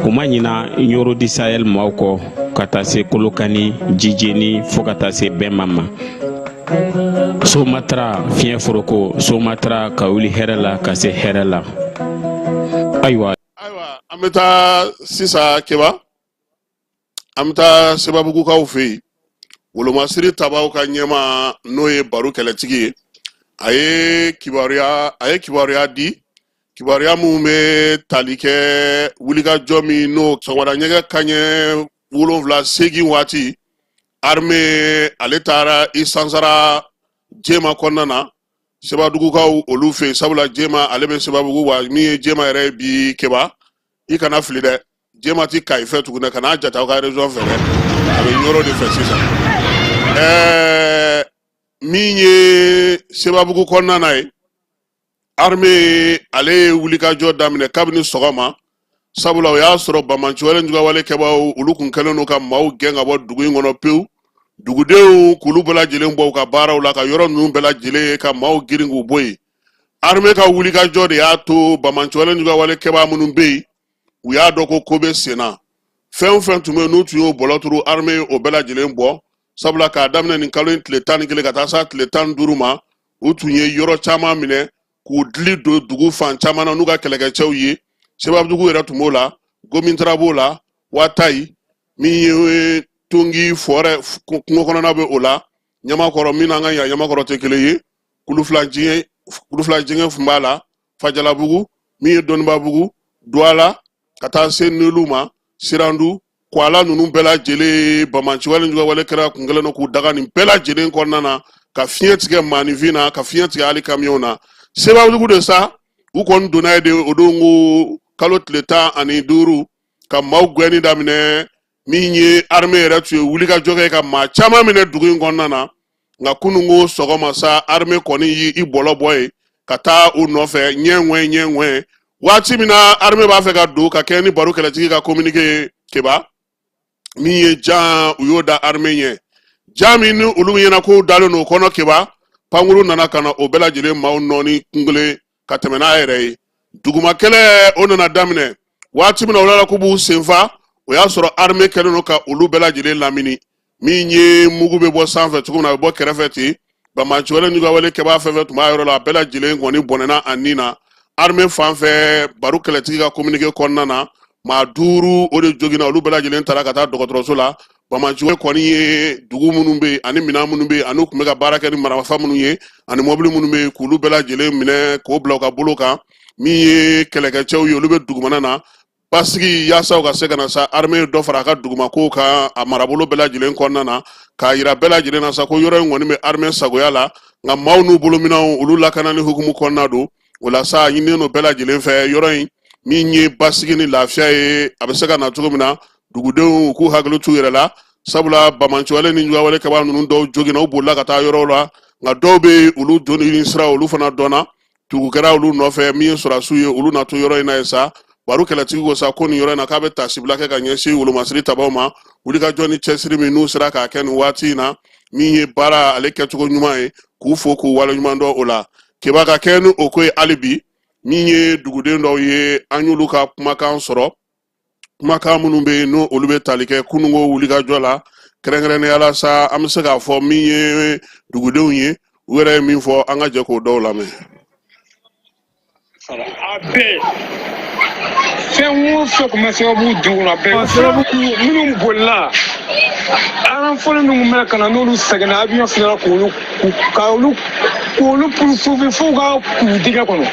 F: U ma ɲina Ɲɔrɔ du Sahel maaw kɔ, ka taa se Kolokani, Jijeni, fo ka taa se Bɛnma ma. Somatra fiɲɛ foroko, Somatra ka wuli hɛrɛ la ka se hɛrɛ la. Ayiwa.
A: Ayiwa, an bɛ taa sisan Keba, an bɛ taa Sebabugukaw fɛ yen. Wolomasiri tabaw ka ɲɛmaa, n'o ye Baro Kɛlɛtigi ye, a ye kibaruya di, kibaruya minnu bɛ tali kɛ wulikajɔ min n'o sɔgɔmada ɲɛgɛ kaɲɛ 7 8 waati, armée ale taara i sansara Jema kɔnɔna na, Sebadugukaw olu fɛ yen, sabula Jema ale bɛ Sebabugu. Wa min ye Jema yɛrɛ ye bi, Keba, i kana fili dɛ, Jema ti Kayi fɛ tuguni dɛ, kan'a jate aw ka région fɛ dɛ, a bɛ Ɲɔrɔ de fɛ sisan. Min ye Sebabugu kɔnɔna na ye, armée ale ye wulikajɔ daminɛ kabini sɔgɔma, sabula o y'a sɔrɔ banbaanciwale jugawale kɛbaw olu kun kɛlen don ka maaw gɛn ka bɔ dugu in kɔnɔ pewu. Dugudenw k'olu bɛɛ lajɛlen bɔ u ka baaraw la, ka yɔrɔ ninnu bɛɛ lajɛlen ye, ka maaw girin k'u bɔ yen. Armée ka wulikajɔ de y'a to banbaanciwale jugawale kɛbaa minnu bɛ yen, u y'a dɔn ko ko bɛ sen na. Fɛn o fɛn tun bɛ yen n'u tun y'o bɔlɔ turu, armée ye o bɛɛ lajɛlen bɔ, sabula k'a daminɛ nin kalo in tile 11 ka taa s'a tile 15 ma, u tun ye yɔrɔ caman minɛ k'u dili don dugu fan caman na n'u ka kɛlɛkɛcɛw ye. Sebabugu yɛrɛ tun b'o la, Gomitara b'o la, Watayi, min ye Tongi fɔrɛ kungo kɔnɔna bɛ o la, Ɲamakɔrɔ, min n'an ka yan Ɲamakɔrɔ tɛ kelen ye, Kulufila jɛngɛ tun b'a la, Fajalabugu, min ye Dɔnnibabugu, Duwala, ka taa se Nelu ma, Sirandu, Kwala, ninnu bɛɛ lajɛlen banbaanciwale jugawale kɛra kun kɛlen don k'u daga nin bɛɛ lajɛlen kɔnɔna na, ka fiɲɛ tigɛ maaninfin na, ka fiɲɛ tigɛ hali kamiyɔn na. Sebabugu de sa, u kɔni donna yen de o don ko kalo tile 15, ka maaw gɛnni daminɛ. Min ye armée yɛrɛ tun ye wulikajɔ kɛ ka maa caman minɛ dugu in kɔnɔna na. Nka kununko sɔgɔma sa, armée kɔni y'i bɔlɔ bɔ yen ka taa u nɔfɛ ɲɛ ŋwɛ ɲɛ ŋwɛ. Waati min na armée b'a fɛ ka don ka kɛ ni Baro Kɛlɛtigi ka communiqué ye, Keba, min ye jan, u y'o da armée ɲɛ. Jan min ni olu ɲɛna kow dalen don o kɔnɔ, Keba, pankuru nana ka na o bɛɛ lajɛlen maaw nɔɔni kun ka tɛmɛ n'a yɛrɛ ye. Duguma kɛlɛ o nana daminɛ. Waati min na o la k'u b'u senfa, o y'a sɔrɔ armée kɛlen don ka olu bɛɛ lajɛlen lamini. Min ye mugu bɛ bɔ sanfɛ cogo min na, a bɛ bɔ kɛrɛfɛ ten. Banbaanciwale jugawale kɛbaa fɛn fɛn tun b'a yɔrɔ la, a bɛɛ lajɛlen kɔni bɔnɛna a nin na. Armée fan fɛ, Baro Kɛlɛtigi ka communiqué kɔnɔna na, maa duuru o de joginna, olu bɛɛ lajɛlen taara ka taa dɔgɔtɔrɔso la. Banbaanciwale kɔni ye dugu minnu bɛ yen ani minɛn minnu bɛ yen, ani u tun bɛ ka baara kɛ ni marifa minnu ye ani mɔbili minnu bɛ yen, k'olu bɛɛ lajɛlen minɛ k'o bila u ka bolo kan. Min ye kɛlɛkɛcɛw ye, olu bɛ dugumana na basigi yaasa u ka se ka na sa. Armée ye dɔ fara a ka dugumakow kan a marabolo bɛɛ lajɛlen kɔnɔna na, k'a yira bɛɛ lajɛlen na sa ko yɔrɔ in kɔni bɛ armée sagoya la, nka maaw n'u bolominɛnw, olu lakanani hukumu kɔnɔna don. O la sa, a ɲininen don bɛɛ lajɛlen fɛ, yɔrɔ in min ye basigi ni lafiya ye, a bɛ se ka na cogo min na, dugudenw k'u hakili t'u yɛrɛ la, sabula banbaanciwale ni jugawale kɛbaa ninnu dɔw joginna, u bolila ka taa yɔrɔw la, nka dɔw bɛ yen, olu donni sira olu fana dɔnna, tugu kɛra olu nɔfɛ. Min ye sɔrɔdasiw ye, olu na to yɔrɔ in na ye sa. Baro Kɛlɛtigi ko sa ko nin yɔrɔ in na, k'a bɛ taasibila kɛ ka ɲɛsin wolomasiri tabaw ma, wulikajɔ ni cɛsiri min n'u sera k'a kɛ nin waati in na, min ye baara ale kɛcogo ɲuman ye, k'u fo k'u waleɲuman dɔn o la. Keba, ka kɛ ni o ko ye hali bi, min ye duguden dɔw ye, an y'olu ka kumakan sɔrɔ, kumakan minnu bɛ yen n'o olu bɛ tali kɛ kununko wulikajɔ la kɛrɛnkɛrɛnnenya la sa. An bɛ se k'a fɔ min ye dugudenw ye, u yɛrɛ ye min fɔ, an ka jɛ k'o dɔw lamɛn.
G: A bɛɛ, fɛn o fɛn tun bɛ sababu dugu kɔnɔ, a bɛɛ sababu minnu bolila aran fɔlɔ minnu bɛ ka na, n'olu sɛgɛnna, avion filɛra k'olu ka olu k'olu poursuivi f'u ka kulu dingɛ kɔnɔ,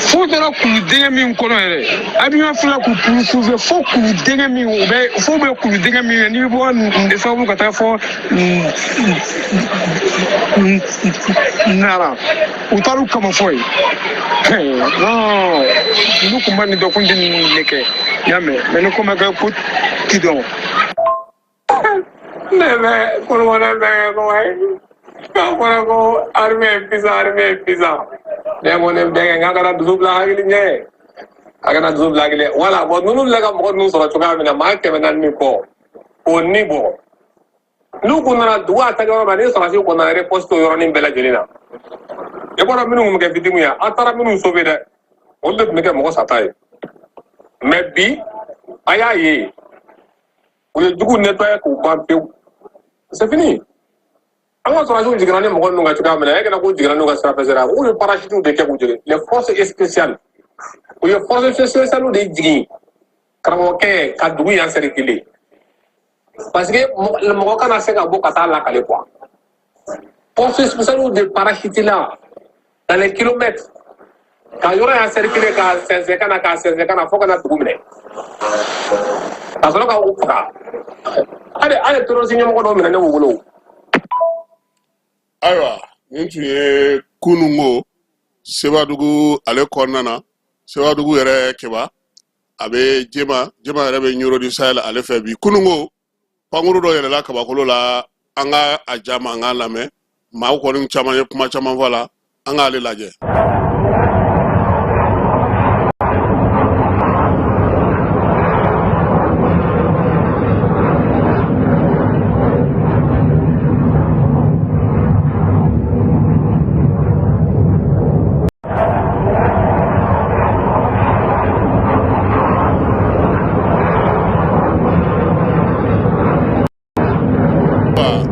G: f'u taara kulu dingɛ min kɔnɔ yɛrɛ. Avion filɛ k'u poursuivi fo kulu dingɛ min u bɛ, f'u bɛ kulu dingɛ min ye, n'i bɛ bɔ sababu ka taa fɔ Nara, u taar'u kama fɔ yen. Non, n'u kun ma nin dɔn, kun tɛ nin kɛ, i y'a mɛn. Mais ni ko ma kɛ, ko ti dɔn. Ne bɛ kɔnɔbara bɛ kɛ ye. K'a fɔra ko armée est puissant, armée est puissant. Ne ko ne bɛnkɛ k'a kana dusu bila hakili ɲɛ. A kana dusu bila hakili ɲɛ. Voilà, bon ninnu filɛ ka mɔgɔ ninnu sɔrɔ cogoya min na, maa 400 ni kɔ, k'o ni bɔ. N'u kun nana dugu attaquer yɔrɔ min na, ni sɔrɔdasiw kun nana riposte o yɔrɔnin bɛɛ lajɛlen na. I b'a dɔn minnu kun bɛ kɛ victime ye, an taara minnu sauver dɛ, olu de tun bɛ kɛ mɔgɔ sata ye. Mais bi, a y'a ye, u ye jugu nettoyer k'u ban pewu. C'est fini. An ka sɔrɔdasiw jiginna ni mɔgɔ ninnu ka cogoya min na, e kana k'u jiginna n'u ka sira fɛ sira, k'u ye parachute de kɛ k'u jigin. Les forces spéciales, u ye forces spéciales de jigin karamɔgɔkɛ ka dugu yan encercler. Parce que mɔgɔ kana se ka bɔ ka taa lakale quoi. Forces spéciales de parachute la dans les kilomètres ka yɔrɔ yan encercler k'a sɛnsɛn ka na k'a sɛnsɛn ka na fo ka na dugu minɛ. Ka sɔrɔ ka u faga. Hali hali terroriste ɲɛmɔgɔ dɔw minɛ ne b'u bolo.
A: Ayiwa, nin tun ye kununko Sebadugu ale kɔnɔna na. Sebadugu yɛrɛ keba a bɛ Jema, Jema yɛrɛ bɛ Ɲoro du Sahel ale fɛ bi. Kununko pankuru dɔ yɛlɛla kabakolo la, an ka a ja mankan lamɛn. Maaw kɔni caman ye kuma caman fɔ a la, an k'ale lajɛ.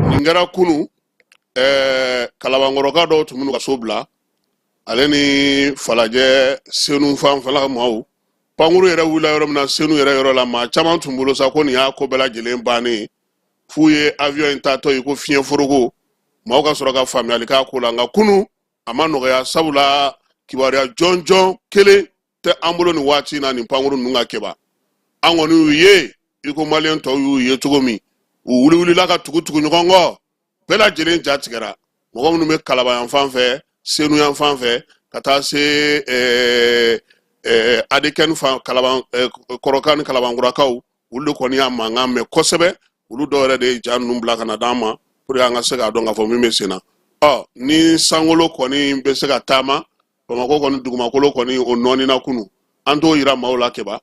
A: Nin kɛra kunu, Kalabankɔrɔka dɔw tun b'u ka so bila, ale ni Falajɛ Senu fanfɛla maaw. Pankuru yɛrɛ wulila yɔrɔ min na, Senu yɛrɛ yɔrɔ la, maa caman tun bolo sa ko nin y'a ko bɛɛ lajɛlen bannen ye, f'u ye avion in taatɔ ye ko fiɲɛ foroko, maaw ka sɔrɔ ka faamuyali k'a ko la. Nka kunu a ma nɔgɔya, sabula kibaruya jɔnjɔn kelen tɛ an bolo nin waati in na nin pankuru ninnu ka kɛba. An kɔni y'u ye i ko maliyɛn tɔw y'u ye cogo min, u wuli-wulila ka tugu-tugu ɲɔgɔn kɔ, bɛɛ lajɛlen ja tigɛra. Mɔgɔ minnu bɛ Kalaban yan fan fɛ, Senu yan fan fɛ, ka taa se Adekɛni fan, Kalaban kɔrɔka ni Kalabankurakaw, olu de kɔni y'a mankan mɛn kosɛbɛ. Olu dɔw yɛrɛ de ye ja ninnu bila ka na d'an ma pour que an ka se k'a dɔn k'a fɔ min bɛ sen na. Ɔ ni sankolo kɔni bɛ se ka taama, Bamakɔ kɔni dugumakolo kɔni o nɔɔnina kunu, an t'o yira maaw la keba.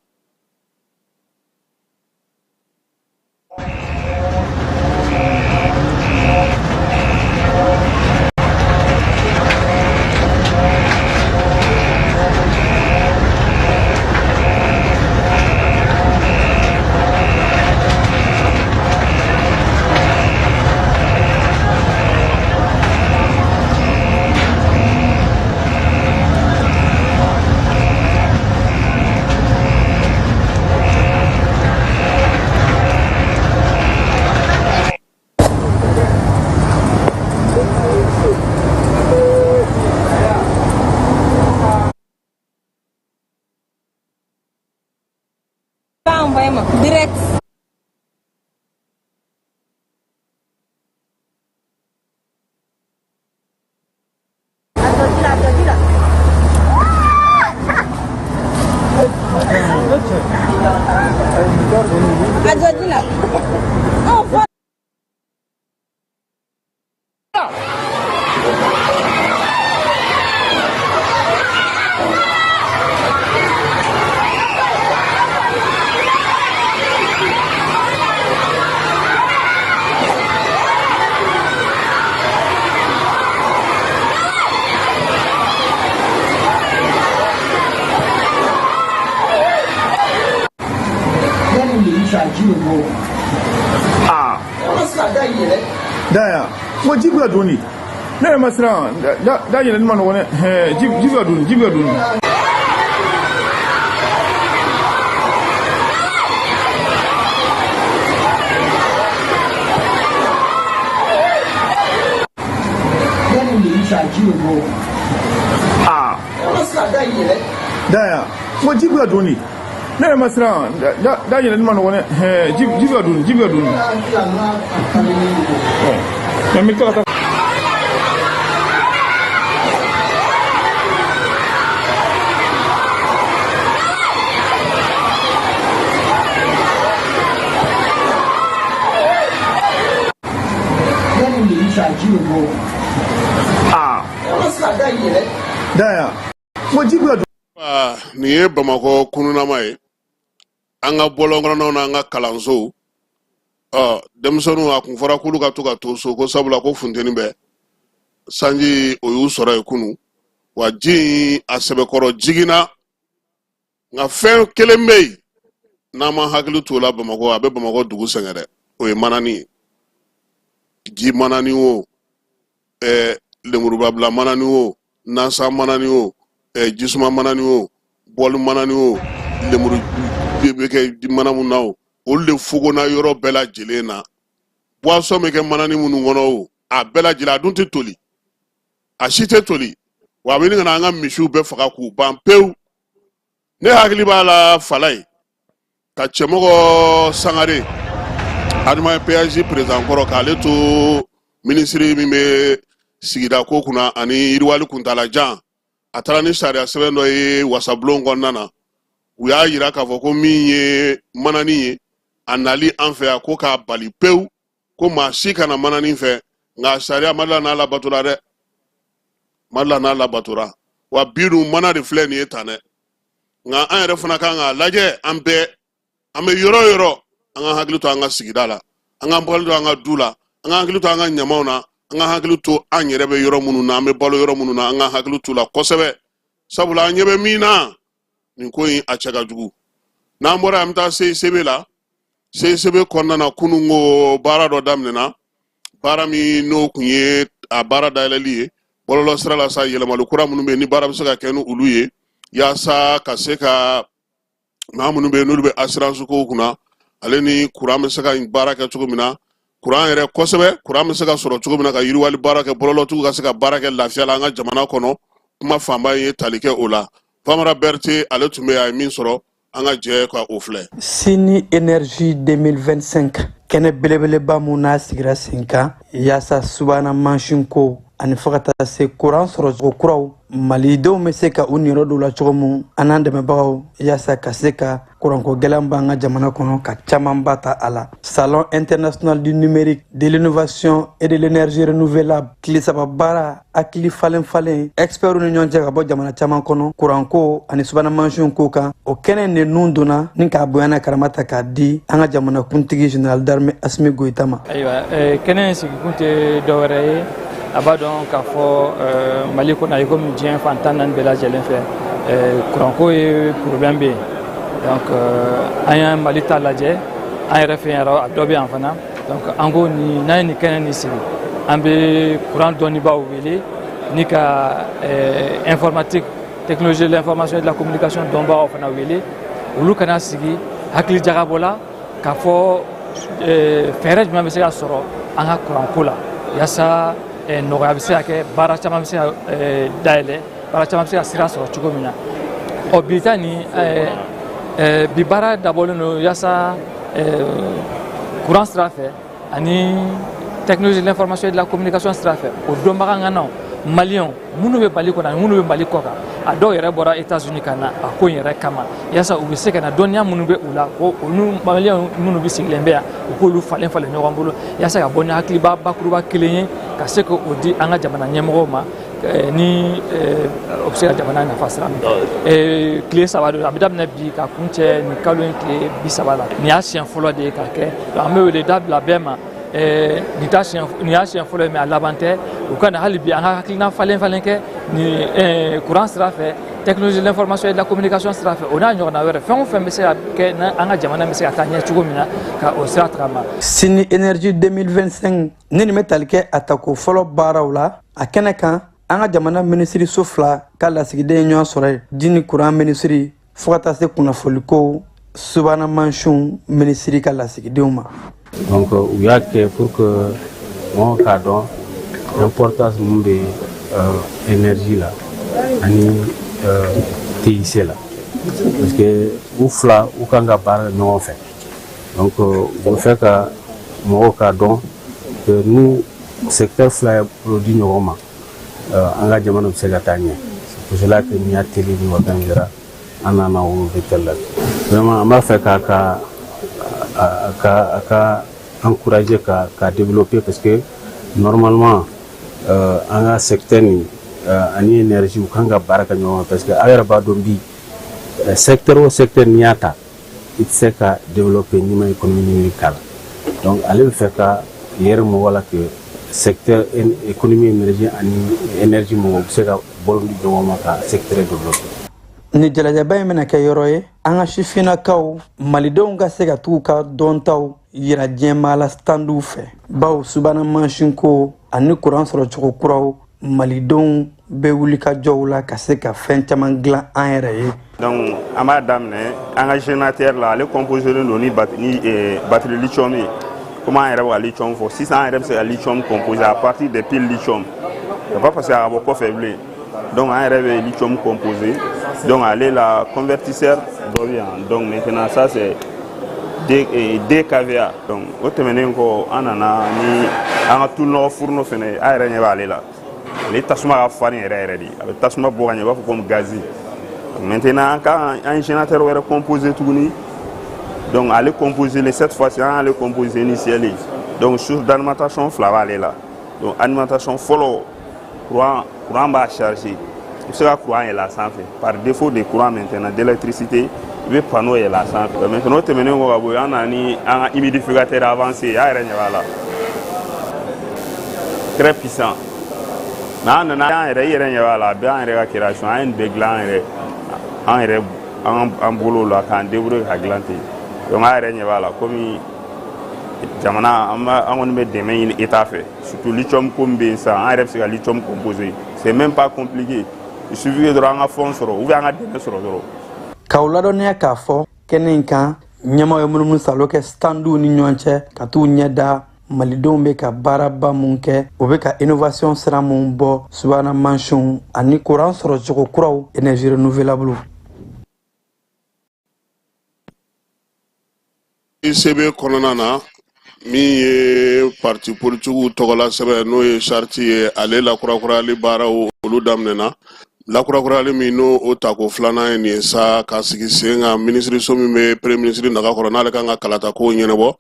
H: Envoyé ma direct. A jɔ ji la. Ɔ fɔ.
I: Da yan ko ji bɛ ka don de, ne yɛrɛ ma siran da yɛlɛli ma nɔgɔn dɛ. Ji bɛ ka don, ji bɛ ka don. Da yan ko ji bɛ ka don de, ne yɛrɛ ma siran da yɛlɛli ma nɔgɔn dɛ. Ji bɛ ka don, ji bɛ ka don. Mɛ n bɛ tila ka taa. Ji bɛ bɔ. Aa, e ma se ka da yɛlɛ. Da yan, n ko ji bɛ ka don.
A: Nin ye Bamakɔ kununama ye, an ka bɔlɔn kɔnɔnaw n'an ka kalansow. Ɔ, denmisɛnninw, a kun fɔra k'olu ka to ka to so, ko sabula ko funteni bɛ, sanji o y'u sɔrɔ yen kunu, wa ji in a sɛbɛkɔrɔ jiginna. Nka fɛn kelen bɛ yen, n'an ma hakili t'o la Bamakɔ, a bɛ Bamakɔ dugu sɛgɛn dɛ, o ye manani ye. Ji manani o, lemurubabila manani o, nansan manani o, jisuma manani o, bɔli manani o, lemuru bɛ kɛ mana mun na o, olu de fogona yɔrɔ bɛɛ lajɛlen na. Boisson bɛ kɛ manani minnu kɔnɔ o, a bɛɛ lajɛlen, a dun tɛ toli, a si tɛ toli, wa a bɛ ɲini ka na an ka misiw bɛɛ faga k'u ban pewu. Ne hakili b'a la, fala ye ka Cɛmɔgɔ Sangare, Adama PAJ président kɔrɔ, k'ale to minisiri min bɛ sigida ko kunna ani yiriwali kuntalajan, a taara ni sariya sɛbɛn dɔ ye wasabulon kɔnɔna na. U y'a yira k'a fɔ ko min ye manani ye, a nali an fɛ yan, ko k'a bali pewu, ko maa si kana manani fɛ. Nka sariya ma dila n'a labatora dɛ, ma dila n'a labatora. Wa bi dun, mana de filɛ nin ye tan dɛ. Nka an yɛrɛ fana kan k'a lajɛ, an bɛɛ, an bɛ yɔrɔ o yɔrɔ, an ka hakili to an ka sigida la, an ka hakili to an ka du la, an ka hakili to an ka ɲamaw na, an ka hakili to an yɛrɛ bɛ yɔrɔ minnu na, an bɛ balo yɔrɔ minnu na, an ka hakili t'u la kosɛbɛ, sabula an ɲɛ bɛ min na, nin ko in a cɛ ka jugu. N'an bɔra, an bɛ taa CICB la. CICB kɔnɔna na, kunun ko baara dɔ daminɛna, baara min n'o kun ye a baara dayɛlɛli ye bɔlɔlɔ sira la sa, yɛlɛmali kura minnu bɛ yen ni baara bɛ se ka kɛ ni olu ye, yaasa ka se ka maa minnu bɛ yen n'olu bɛ assurance kow kunna, ale ni kuran bɛ se ka baara kɛ cogo min na, kuran yɛrɛ kosɛbɛ, kuran bɛ se ka sɔrɔ cogo min na ka yiriwali baara kɛ, bɔlɔlɔtigiw ka se ka baara kɛ lafiya la an ka jamana kɔnɔ. Kuma fanba ye tali kɛ o la. Famara Berete, ale tun bɛ yen, a ye min sɔrɔ, an ka jɛ ka o filɛ.
J: Sini Énergie 2025, kɛnɛ belebeleba mun n'a sigira sen kan yaasa subahana mansin ko ani fo ka taa se kuran sɔrɔcogo kuraw, malidenw bɛ se ka u niyɔrɔ don la cogo min, an n'an dɛmɛbagaw, yaasa ka se ka kuranko gɛlɛn b'an ka jamana kɔnɔ, ka camanba ta a la. Salon international du numérique, de l'innovation et de l'énergie renouvelable, tile 3 baara, hakili falen falen expertw ni ɲɔgɔn cɛ ka bɔ jamana caman kɔnɔ kuranko ani subahana mansinw ko kan, o kɛnɛ de nun donna ni k'a bonya n'a karama ta k'a di an ka jamana kuntigi, général d'armée Asimi Goyita ma.
K: Ayiwa, kɛnɛ in sigikun tɛ dɔwɛrɛ ye, a b'a dɔn k'a fɔ Mali kɔnɔ, a ye komi diɲɛ fan 14 bɛɛ lajɛlen fɛ, kuranko ye problème bɛ yen. Donc an ye Mali ta lajɛ, an yɛrɛ fɛ yan, a dɔ bɛ yan fana. Donc an ko nin, n'an ye nin kɛnɛ nin sigi, an bɛ kuran dɔnnibaaw wele ni ka informatique, technologie de l'information et de la communication dɔnbagaw fana wele, olu kana sigi hakili jagabɔ la k'a fɔ fɛɛrɛ jumɛn bɛ se ka sɔrɔ an ka kuranko la, yaasa nɔgɔya bɛ se ka kɛ, baara caman bɛ se ka dayɛlɛ, baara caman bɛ se ka sira sɔrɔ cogo min na. Ɔ, bi ta nin, bi baara dabɔlen don yaasa kuran sira fɛ ani technologie de l'information et de la communication sira fɛ, o dɔnbaga ŋanaw maliyɛnw minnu bɛ Mali kɔnɔ ani minnu bɛ Mali kɔ kan, a dɔw yɛrɛ bɔra États-Unis ka na a ko in yɛrɛ kama, yaasa u bɛ se ka na dɔnniya minnu bɛ u la, ko olu maliyɛnw minnu bɛ sigilen bɛ yan, u k'olu falen falen ɲɔgɔn bolo, yaasa ka bɔ ni hakiliba bakuruba kelen ye, ka se k'o di an ka jamana ɲɛmɔgɔw ma, ni o bɛ se ka jamana nafa sira min fɛ. Tile 3 don, a bɛ daminɛ bi ka kun cɛ nin kalo in tile 30 la. Nin y'a siɲɛ fɔlɔ de ye ka kɛ. An bɛ wele da bila bɛɛ ma. Nin t'a siɲɛ, nin y'a siɲɛ fɔlɔ ye, mais a laban tɛ. U ka na hali bi an ka hakilina falen falen kɛ nin kuran sira fɛ, technologie de l'information et de la communication sira fɛ, o n'a ɲɔgɔnna wɛrɛ, fɛn o fɛn bɛ se ka kɛ an ka jamana bɛ se ka taa ɲɛ cogo min na, ka o sira tagama.
J: Sini Énergie 2025 ne nin bɛ tali kɛ a tako fɔlɔ baaraw la. A kɛnɛ kan, an ka jamana minisiriso fila ka lasigiden ye ɲɔgɔn sɔrɔ yen, ji ni kuran minisiri fo ka taa se kunnafoliko, subahana mansinw minisiri ka lasigidenw ma.
F: Donc u y'a kɛ pour que mɔgɔw k'a dɔn importance mun bɛ énergie la ani TIC la, parce que u fila u kan ka baara ɲɔgɔn fɛ. Donc u bɛ fɛ ka mɔgɔw k'a dɔn que n'u secteur fila ye bolo di ɲɔgɔn ma, an ka jamana bɛ se ka taa ɲɛ. C'est pour cela que nin atelier nin organisera, an nana o vecteur la. Vraiment, an b'a fɛ k'a ka a ka a ka encourager ka développer, parce que
L: Normalement, an ka secteur nin ani énergie, u kan ka baara kɛ ɲɔgɔn fɛ, parce que aw yɛrɛ b'a dɔn bi, secteur o secteur n'i y'a ta, i tɛ se ka développer n'i ma économie numérique k'a la. Donc ale bɛ fɛ ka yɛrɛ mɔgɔ la que secteur économie énergie ani énergie mɔgɔw bɛ se ka bolo di ɲɔgɔn ma ka secteur développer.
J: Ni jalajɛba in bɛna kɛ yɔrɔ ye, an ka sifinnakaw, malidenw ka se ka t'u ka dɔntaw yira diɲɛmaa la standw fɛ, baw subana mansinko ani kuran sɔrɔcogo kuraw, malidenw bɛ wuli ka jɔw la ka se ka fɛn caman dilan an yɛrɛ ye.
M: Donc an b'a daminɛ an ka générateur la. Ale composé don ni batterie lithium ye. Komi an yɛrɛ bɛ ka lithium fɔ sisan, an yɛrɛ bɛ se ka lithium composer à partir des piles lithium. C'est pas parce que a ka bɔ kɔfɛ bilen. Donc an yɛrɛ bɛ lithium composer. Donc ale la, convertisseur dɔ bɛ yan. Donc maintenant, ça c'est 2 kVA. Donc o tɛmɛnen kɔ, an nana ni an ka tulunɔgɔ fourneau fɛnɛ ye. A yɛrɛ ɲɛ b'ale la, ale tasuma ka farin yɛrɛ yɛrɛ de, a bɛ tasuma bɔ ka ɲɛ, i b'a fɔ comme gazi. Maintenant, an ka an générateur wɛrɛ composé tuguni. Donc ale composé cette fois-ci, an y'ale composé ni ciel ye. Donc source d'alimentation fila b'ale la. Donc alimentation fɔlɔ, courant b'a charger, i bɛ se ka courant yɛlɛ a sanfɛ. Par défaut de courant maintenant, d'électricité, i bɛ panneau yɛlɛ a sanfɛ. Maintenant, o tɛmɛnen kɔ ka bɔ yen, an nana ni an ka humidificateur avancé. A yɛrɛ ɲɛ b'a la, très puissant. Mais an nana an yɛrɛ, i yɛrɛ ɲɛ b'a la, a bɛɛ an yɛrɛ ka création. An ye nin bɛɛ dilan an yɛrɛ, an yɛrɛ an bolo la, k'an débrouiller ka dilan ten. Donc an yɛrɛ ɲɛ b'a la, komi jamana, an b'a an kɔni bɛ dɛmɛ ɲini état fɛ, surtout lithium ko min bɛ yen sisan. An yɛrɛ bɛ se ka lithium composer, c'est même pas compliqué. Il suffit que dɔrɔn an ka fond sɔrɔ ou bien an ka dɛmɛ sɔrɔ dɔrɔn.
J: K'aw ladɔnniya k'a fɔ kɛnɛ in kan, ɲɛmaw ye munumunu salo kɛ standw ni ɲɔgɔn cɛ ka t'u ɲɛ da malidenw bɛ ka baaraba mun kɛ, u bɛ ka innovation sira mun bɔ subahana mansinw ani kuran sɔrɔcogo kuraw, énergie renouvelable.
A: ICB kɔnɔna na, min ye parti politikiw tɔgɔla sɛbɛn, n'o ye charte ye, ale lakurakurayali baaraw olu daminɛna. Lakurakurayali min n'o o tako filanan ye nin ye sa ka sigi sen kan, minisiriso min bɛ premier ministre naga kɔrɔ, n'ale kan ka kalata kow ɲɛnabɔ,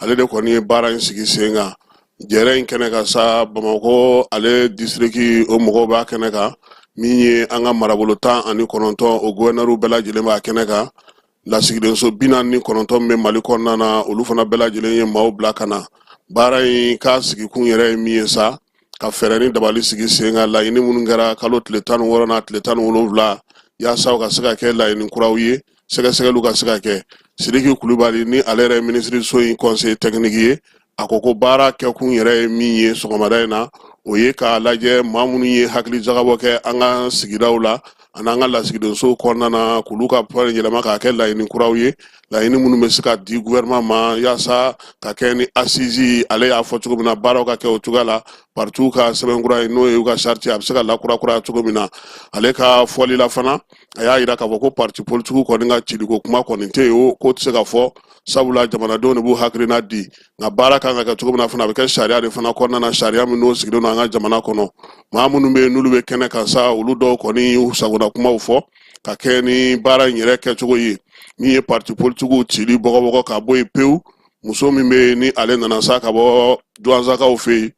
A: ale de kɔni ye baara in sigi sen kan. Jɛrɛ in kɛnɛ kan sa, Bamakɔ ale disiriki o mɔgɔw b'a kɛnɛ kan, min ye an ka marabolo 19, o guvɛnɛriw bɛɛ lajɛlen b'a kɛnɛ kan. Lasigidenso 49 min bɛ Mali kɔnɔna na, olu fana bɛɛ lajɛlen ye maaw bila ka na. Baara in k'a sigikun yɛrɛ ye min ye sa, ka fɛɛrɛ ni dabali sigi sen kan, laɲini minnu kɛra kalo tile 16 n'a tile 17, yaasa u ka se ka kɛ laɲini kuraw ye, sɛgɛsɛgɛliw ka se ka kɛ. Sidiki Kulubali, ni ale yɛrɛ ye minisiriso in conseiller technique ye, a ko ko baara kɛkun yɛrɛ ye min ye sɔgɔmada in na, o ye k'a lajɛ maa minnu ye hakili jagabɔ kɛ an ka sigidaw la ani an ka lasigidensow kɔnɔna na, k'olu ka fɛn yɛlɛma k'a kɛ laɲini kuraw ye, laɲini minnu bɛ se ka di gouvernement ma yaasa ka kɛ ni assise ale y'a fɔ cogo min na, baaraw ka kɛ o cogoya la. Partiw ka sɛbɛn kura ye, n'o ye u ka charte, a bɛ se ka lakurakuraya cogo min na. Ale ka fɔli la fana, a y'a yira k'a fɔ ko parti politikiw kɔni ka ciliko kuma kɔni tɛ yen, o ko tɛ se ka fɔ, sabula jamanadenw de b'u hakilina di. Nka baara kan ka kɛ cogo min na fana, a bɛ kɛ sariya de fana kɔnɔna na, sariya min n'o sigilen don an ka jamana kɔnɔ. Maa minnu bɛ yen n'olu bɛ kɛnɛ kan sa, olu dɔw kɔni y'u sagona kumaw fɔ ka kɛ ni baara in yɛrɛ kɛcogo ye, min ye parti politikiw cili bɔgɔbɔgɔ ka bɔ yen pewu. Muso min bɛ yen ni ale nana sa ka bɔ Duwanzakaw fɛ yen,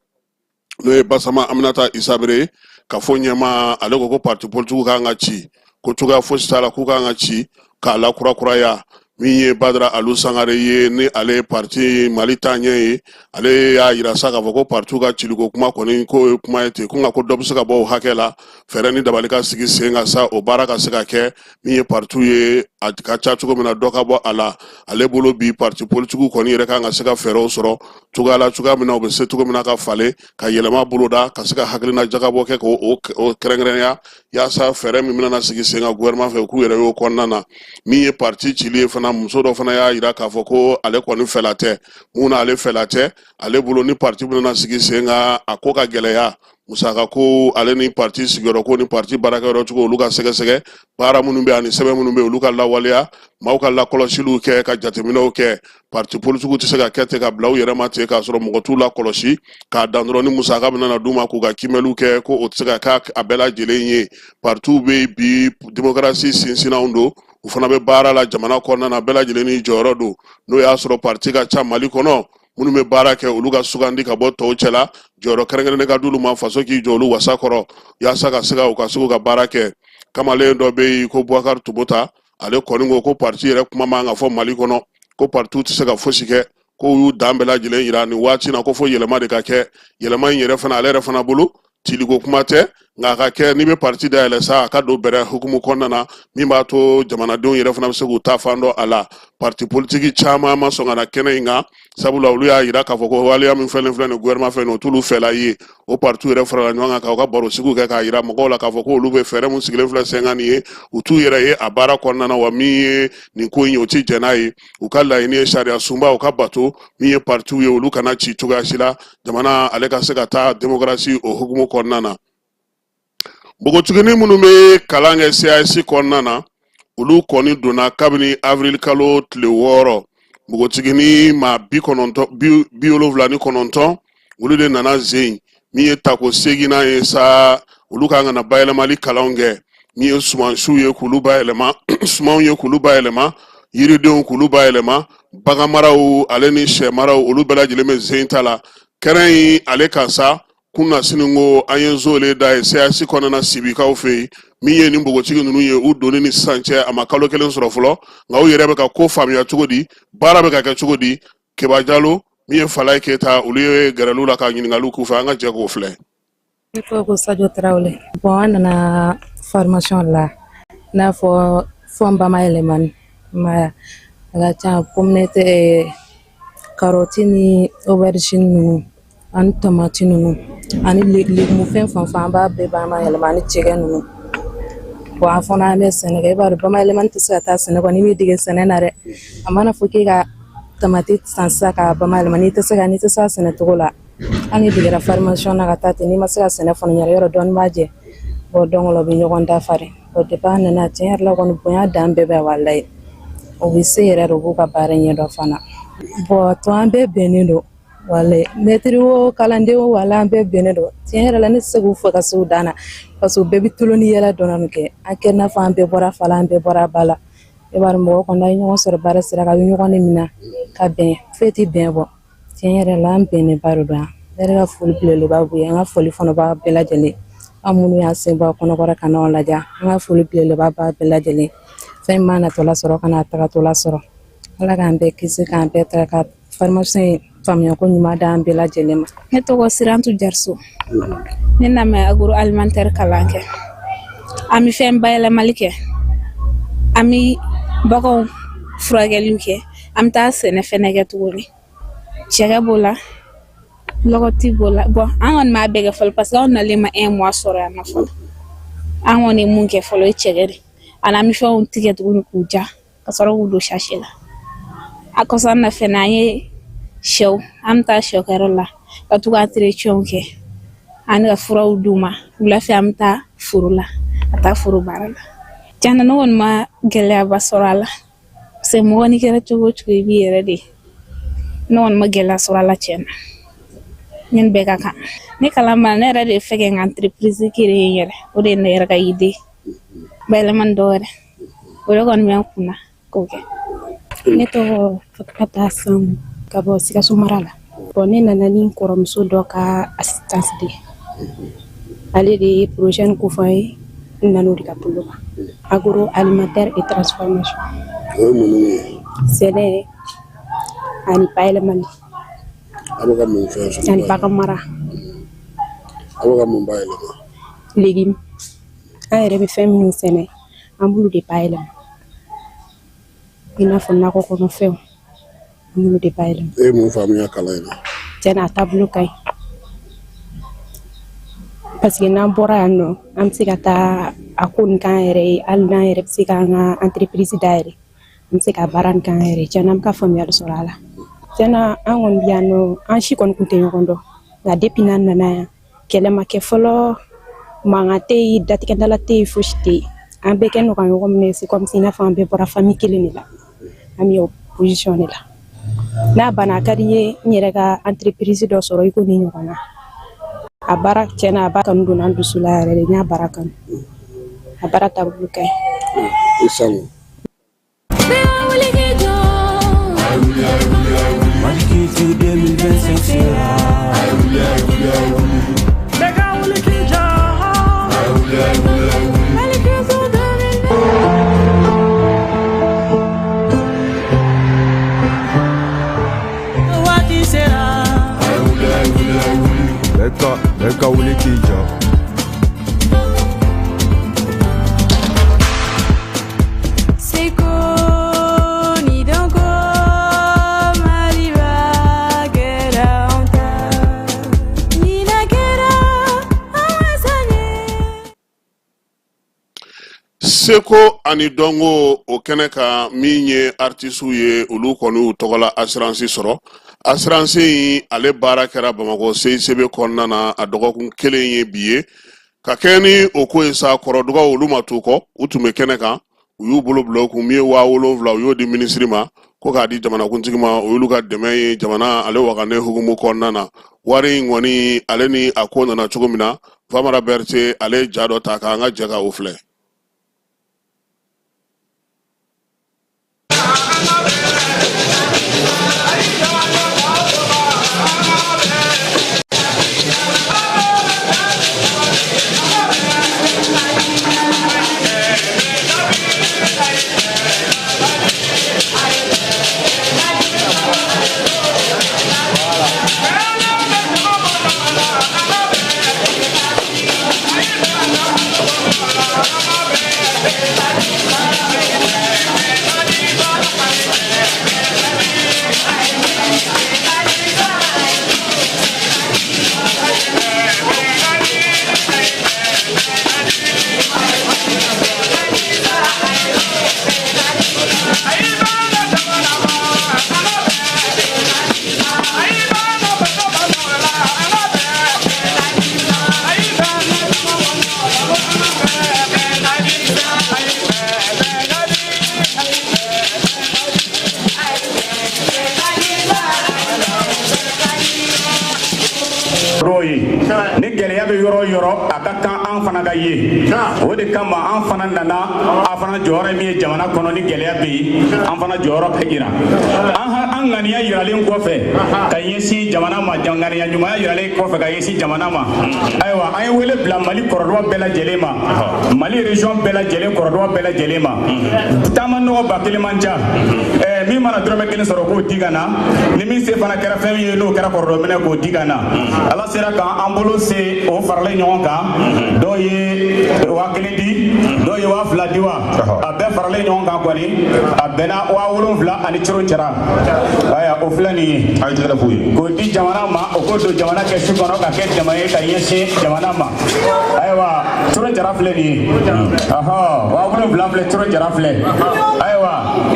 A: n'o ye Basama Aminata Isabere ye, ka fɔ ɲɛmaa, ale ko ko parti politikiw kan ka ci, ko cogoya fosi t'a la k'u kan ka ci k'a lakurakuraya. Min ye Badara Alu Sangare ye, ni ale ye parti Mali Taaɲɛ ye, ale y'a yira sa k'a fɔ ko partiw ka ciliko kuma kɔni, k'o ye kuma ye ten ko, nka ko dɔ bɛ se ka bɔ o hakɛ la, fɛɛrɛ ni dabali ka sigi sen kan sa, o baara ka se ka kɛ. Min ye partiw ye, a ka ca cogo min na, dɔ ka bɔ a la. Ale bolo bi, parti politikiw kɔni yɛrɛ kan ka se ka fɛɛrɛw sɔrɔ cogoya la, cogoya min na u bɛ se cogo min na ka falen, ka yɛlɛma boloda, ka se ka hakilina jagabɔ kɛ k'o kɛrɛnkɛrɛnya, yaasa fɛɛrɛ min bɛna sigi sen kan gouvernement fɛ, k'u yɛrɛ y'o kɔnɔna na. Min ye parti cili ye fana, muso dɔ fana y'a yira k'a fɔ ko ale kɔni fɛla tɛ. Mun na ale fɛla tɛ? Ale bolo, ni parti bɛna sigi sen kan, a ko ka gɛlɛya, musaka ko, ale ni parti sigiyɔrɔ ko ni parti baarakɛyɔrɔ cogo, olu ka sɛgɛsɛgɛ, baara minnu bɛ ani sɛbɛn minnu bɛ, olu ka lawaleya, maaw ka lakɔlɔsiliw kɛ, ka jateminɛw kɛ. Parti politikiw tɛ se ka kɛ ten ka bila u yɛrɛ ma ten k'a sɔrɔ mɔgɔ t'u lakɔlɔsi, k'a dan dɔrɔn ni musaka bɛna na d'u ma k'u ka kiimɛliw kɛ, ko o tɛ se ka kɛ a bɛɛ lajɛlen ye. Partiw bɛ bi, démocratie sinsinnanw don, u fana bɛ baara la jamana kɔnɔna na, bɛɛ lajɛlen ni jɔyɔrɔ don. N'o y'a sɔrɔ parti ka ca Mali kɔnɔ, Minnu bɛ baara kɛ, olu ka sugandi ka bɔ tɔw cɛla, jɔyɔrɔ kɛrɛnkɛrɛnnen ka d'olu ma, faso k'i jɔ olu wasa kɔrɔ yaasa ka se ka u ka se k'u ka baara kɛ. Kamalen dɔ bɛ yen ko Bubakari Tubota, ale kɔni ko ko parti yɛrɛ kuma man ka fɔ Mali kɔnɔ, ko partiw tɛ se ka fosi kɛ, ko u y'u dan bɛɛ lajɛlen yira nin waati na, ko fo yɛlɛma de ka kɛ. Yɛlɛma in yɛrɛ fana, ale yɛrɛ fana bolo, ciliko kuma tɛ, nka a ka kɛ n'i bɛ parti dayɛlɛ sa, a ka don bɛrɛ hukumu kɔnɔna na min b'a to jamanadenw yɛrɛ fana bɛ se k'u ta fan dɔn a la. Parti politiki caman ma sɔn ka na kɛnɛ in kan, sabula olu y'a yira k'a fɔ ko waleya min fɛnlen filɛ nin gouvernement fɛ nin, o t'olu fɛla ye. O partiw yɛrɛ farala ɲɔgɔn kan k'u ka barosigiw kɛ k'a yira mɔgɔw la k'a fɔ ko olu bɛ fɛɛrɛ min sigilen filɛ sen kan nin ye, u t'u yɛrɛ ye a baara kɔnɔna na, wa min ye nin ko in ye, u ti jɛn n'a ye. U ka laɲini ye sariya sunba u ka bato, min ye partiw ye, olu kana ci cogoya si la, jamana ale ka se ka taa démocratie o hukumu kɔnɔna na. Npogotiginin minnu bɛ kalan kɛ CAS kɔnɔna na, olu kɔni donna kabini avril kalo tile 6. Npogotiginin maa 79, olu de nana zen min ye tako seginnan ye sa. Olu kan ka na bayɛlɛmali kalanw kɛ, min ye sumansiw ye k'olu bayɛlɛma, sumanw ye k'olu bayɛlɛma, yiridenw k'olu bayɛlɛma, baganmaraw ale ni sɛmaraw, olu bɛɛ lajɛlen bɛ zen ta la kɛnɛ in ale kan sa. Kunasini ko an ye zole da ye CAS kɔnɔna Sibikaw fɛ yen. Min ye nin npogotigi ninnu ye, u donni ni sisan cɛ, a ma kalo kelen sɔrɔ fɔlɔ, nka u yɛrɛ bɛ ka ko faamuya cogo di, baara bɛ ka kɛ cogo di? Keba Jalo, min ye Falaye Keyita, olu ye gɛrɛliw la ka ɲininkaliw k'u fɛ. An ka jɛ k'o filɛ.
N: Ne tɔgɔ ko Sadio Tarawele. Bon, an nana formation la, i n'a fɔ fɛn bayɛlɛmani ma, a ka ca pomme de terre, carotte ni aubergine ninnu ani tomati ninnu ani légume, fɛn fɛn fɛn, an b'a bɛɛ bayɛlɛma, ani cɛkɛ ninnu. Bon, an fana an bɛ sɛnɛ kɛ. I b'a dɔn, bayɛlɛmani tɛ se ka taa sɛnɛ kɔ n'i m'i dege sɛnɛ na dɛ. A mana fɔ k'e ka tamati san sisan k'a bayɛlɛma, n'i tɛ se ka n'i tɛ se a sɛnɛ cogo la, hali n'i degera formation na ka taa ten, n'i ma se ka sɛnɛ fana ɲɛna, yɔrɔ dɔɔni b'a jɛ. Bon, donc o la u bɛ ɲɔgɔn dafa de. Bon, depuis an nana, tiɲɛ yɛrɛ la kɔni, bonya dan bɛɛ bɛ, walayi. U bɛ se yɛrɛ de, u b'u ka baara ɲɛdɔn fana. Bon, tɔ an bɛɛ bɛnnen don, walayi. Mɛtiri o, kalanden o, walayi, an bɛɛ bɛnnen don. Tiɲɛ yɛrɛ la, ne tɛ se k'u fɔ ka se u dan na, parce que u bɛɛ bɛ tulon ni yɛlɛ dɔɔni kɛ. An kɛ n'a fɔ an bɛɛ bɔra fa la, an bɛɛ bɔra ba la. I b'a dɔn, mɔgɔ kɔni, n'a ye ɲɔgɔn sɔrɔ baara sira kan, a bɛ ɲɔgɔn de minɛ ka bɛn, foyi tɛ bɛn bɔ. Tiɲɛ yɛrɛ la, an bɛnnenba de don yan. Ne yɛrɛ ka foli belebeleba b'u ye. An ka foli fana b'a bɛɛ lajɛlen, an minnu y'an sen bɔ a kɔnɔkɔrɔ ka n'anw lajɛ, an ka foli belebeleba b'a bɛɛ lajɛlen. Fɛn min b'a natɔla sɔrɔ ka n'a tagatɔla sɔrɔ, Ala k'an bɛɛ kisi, k'an bɛɛ ta ka formation in faamuya ko ɲuman d'an bɛɛ lajɛlen ma.
O: Ne tɔgɔ Sirantu Jariso. Ne nana agroalimentaire kalan kɛ. An bɛ fɛn bayɛlɛmali kɛ, an bɛ baganw furakɛliw kɛ, an bɛ taa sɛnɛ fɛnɛ kɛ tuguni. Cɛkɛ b'o la, lɔgɔti b'o la. Bon, an kɔni m'a bɛɛ kɛ fɔlɔ, parce que anw nalen ma un mois sɔrɔ yan nɔ fɔlɔ. An kɔni ye mun kɛ fɔlɔ, o ye cɛkɛ de, ani an bɛ fɛnw tigɛ tuguni k'u ja ka sɔrɔ k'u don sachet la. A kɔsa na fɛnɛ, an ye sɛw, an bɛ taa sɛw kɛyɔrɔ la ka to ka entretien kɛ ani ka furaw d'u ma. Wula fɛ, an bɛ taa foro la ka taa foro baara la. Tiɲɛ na, ne kɔni ma gɛlɛyaba sɔrɔ a la, parce que mɔgɔ n'i kɛra cogo o cogo, i b'i yɛrɛ de ye. Ne kɔni ma gɛlɛya sɔrɔ a la, tiɲɛ na. Ne ni bɛɛ ka kan. Ne kalan banna, ne yɛrɛ de fɛ kɛ n ka entreprise créer n yɛrɛ. O de ye ne yɛrɛ ka idée bayɛlɛmani dɔ wɛrɛ, o de kɔni bɛ n kunna k'o kɛ.
P: Ne tɔgɔ Fatumata Samu, ka bɔ Sikaso mara la. Bon, ne nana ni n kɔrɔmuso dɔ ka assistance de ye. Ale de ye projet nin ko fɔ an ye. N nana o de ka bolo kan, agroalimentaire et transformation.
A: O ye mun ye?
P: Sɛnɛ ani bayɛlɛmali.
A: A bɛ ka mun fɛn sugu?
P: Ani bagan mara.
A: A bɛ ka mun bayɛlɛma?
P: Légume, an yɛrɛ bɛ fɛn minnu sɛnɛ, an b'olu de bayɛlɛma, i n'a fɔ nakɔ kɔnɔfɛnw, an b'olu de bayɛlɛma.
A: E ye mun faamuya kalan in na?
P: Tiɲɛ na, a taabolo ka ɲi, parce que n'an bɔra yan nɔ, an bɛ se ka taa a ko nin k'an yɛrɛ ye. Hali n'an yɛrɛ bɛ se k'an ka entreprise dayɛlɛ, an bɛ se ka baara nin k'an yɛrɛ ye. Tiɲɛ na, an bɛ ka faamuyali sɔrɔ a la. Tiɲɛ na, an kɔni bɛ yan nɔ, an si kɔni tun tɛ ɲɔgɔn dɔn, nka depuis n'an nana yan, kɛlɛ ma kɛ fɔlɔ, mankan tɛ yen, datigɛdala tɛ yen, fosi tɛ yen. An bɛɛ kɛ ka ɲɔgɔn minɛ, c'est comme si i n'a fɔ an bɛɛ bɔra famille kelen de la. An bɛ o position de la. N'a banna, a ka di n ye n yɛrɛ ka entreprise dɔ sɔrɔ i ko nin ɲɔgɔn na. A baara, tiɲɛ na, a b'a kanu donna n dusu la yɛrɛ de. N y'a baara kanu, a baara taabolo ka ɲi.
A: I sanu.
Q: Culture 2025 sera.
I: A ye wuli, a ye wuli, a ye wuli.
Q: Bɛɛ ka wuli k'i jɔ.
I: A ye wuli, a ye wuli, a ye wuli.
Q: Mali Culture 2025. Waati sera.
I: A ye wuli, a ye wuli, a ye wuli.
R: Bɛɛ ka wuli k'i jɔ.
S: Seko ni dɔnko Maliba kɛra anw ta ɲinan kɛra an wasa ye.
A: Seko ani dɔnko o kɛnɛ kan, min ye artisiw ye, olu kɔni y'u tɔgɔla assurance sɔrɔ. Assurance in ale baara kɛra Bamakɔ CICB kɔnɔna na, a dɔgɔkun kelen ye bi ye. Ka kɛɲɛ ni o ko ye sa, kɔrɔdugaw olu ma t'u kɔ, u tun bɛ kɛnɛ kan, u y'u bolo bila u kun. Min ye 7000, u y'o di minisiri ma ko k'a di jamanakuntigi ma, o y'olu ka dɛmɛ ye jamana ale wagane hukumu kɔnɔna na. Wari in kɔni, ale ni a ko nana cogo min na, Famara Berete ale ye ja dɔ ta k'an ka jɛ ka o filɛ.
T: Dɔw ye ni gɛlɛya bɛ yɔrɔ o yɔrɔ, a ka kan an fana ka ye. O de kama an fana nana. An fana jɔyɔrɔ ye min ye jamana kɔnɔ, ni gɛlɛya bɛ yen, an fana jɔyɔrɔ ka jira. An ŋaniya yiralen kɔfɛ ka ɲɛsin jamana ma, ŋaniya ɲumanya yiralen kɔfɛ ka ɲɛsin jamana ma, ayiwa, an ye wele bila Mali kɔrɔdɔgɔ bɛɛ lajɛlen ma, Mali région bɛɛ lajɛlen kɔrɔdɔgɔ bɛɛ lajɛlen ma. Taama nɔgɔ ba kelen man ca. Min mana dɔrɔmɛ kelen sɔrɔ, k'o di ka na. Ni min se fana kɛra fɛn min ye, n'o kɛra kɔrɔdɔ minɛ, k'o di ka na. Ala sera k'an bolo se o faralen ɲɔgɔn kan. Dɔw ye 1000 di, dɔw ye 2000 di. Wa a bɛɛ faralen ɲɔgɔn kan kɔni, a bɛnna 7000 ani coro cara. Aya, o filɛ nin ye.
U: A ye tɛgɛrɛ f'u ye.
T: K'o di jamana ma, o k'o don jamana kɛsu kɔnɔ ka kɛ dɛmɛ ye ka ɲɛsin jamana ma. Ayiwa, coro jara filɛ nin ye. Ɔhɔ, 7000 filɛ, coro jara filɛ. Ayiwa,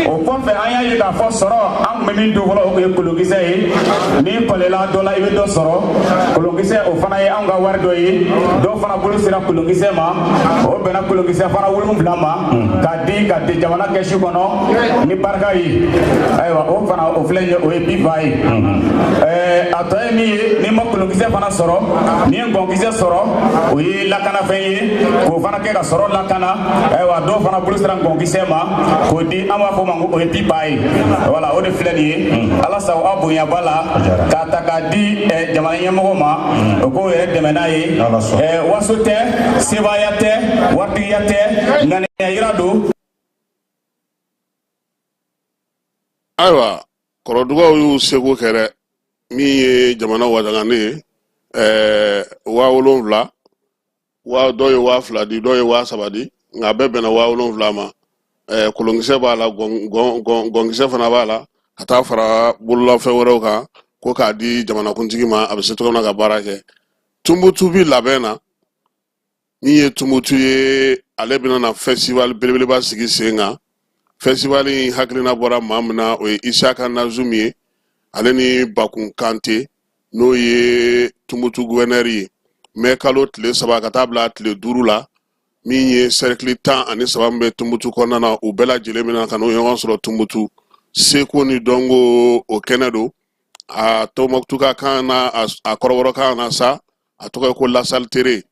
T: o kɔfɛ, an y'a ye k'a fɔ sɔrɔ an tun bɛ min dun fɔlɔ, o tun ye kolonkisɛ ye. N'i kɔlɛla dɔ la, i bɛ dɔ sɔrɔ. Kolonkisɛ, o fana ye anw ka wari dɔ ye. Dɔw fana bolo sera kolonkisɛ ma, o bɛnna kolonkisɛ fana 7 ma k'a di ka di jamana kɛsu kɔnɔ ni barika ye. Ayiwa, o fana o filɛ nin ye, o ye bifa ye. A tɔ ye min ye, n'i ma kolonkisɛ fana sɔrɔ, n'i ye ngɔnkisɛ sɔrɔ, o ye lakanafɛn ye, k'o fana kɛ ka sɔrɔ lakana. Ayiwa, dɔw fana bolo sera ngɔnkisɛ ma k'o di, an b'a fɔ o ma ko o ye pipa ye. Wala, o de filɛ nin ye. Ala sago aw bonyaba la k'a ta k'a di jamana ɲɛmɔgɔ ma, o k'o yɛrɛ dɛmɛ n'a ye. Waso tɛ, sebaaya tɛ, waritigiya tɛ, ŋaniya yira don.
A: Ayiwa, kɔrɔdugaw y'u seko kɛ dɛ. Min ye jamana wajagane ye, 7000 wa, dɔw ye 2000 di, dɔw ye 3000 di, nka a bɛɛ bɛnna 7000 ma. Kolonkisɛ b'a la, gɔnkisɛ fana b'a la, ka taa fara bololafɛn wɛrɛw kan, ko k'a di jamanakuntigi ma, a bɛ se cogo min na ka baara kɛ. Tumutu bi labɛn na. Min ye Tumutu ye, ale bɛna na festival belebeleba sigi sen kan. Festival in hakilina bɔra maa min na, o ye Isaka Nazumi ye, ale ni Bakun Kante, n'o ye Tumutu gouverneur ye. Mɛ kalo tile 3 ka taa bila tile 5 la, min ye cercle 13 min bɛ Tumutu kɔnɔna na, u bɛɛ lajɛlen bɛna ka n'o ɲɔgɔn sɔrɔ Tumutu. Seko ni dɔnko o kɛnɛ don. A Tɔnbɔkutu ka kan na, a kɔrɔbɔrɔ kan na sa, a tɔgɔ ye ko Lasalitere.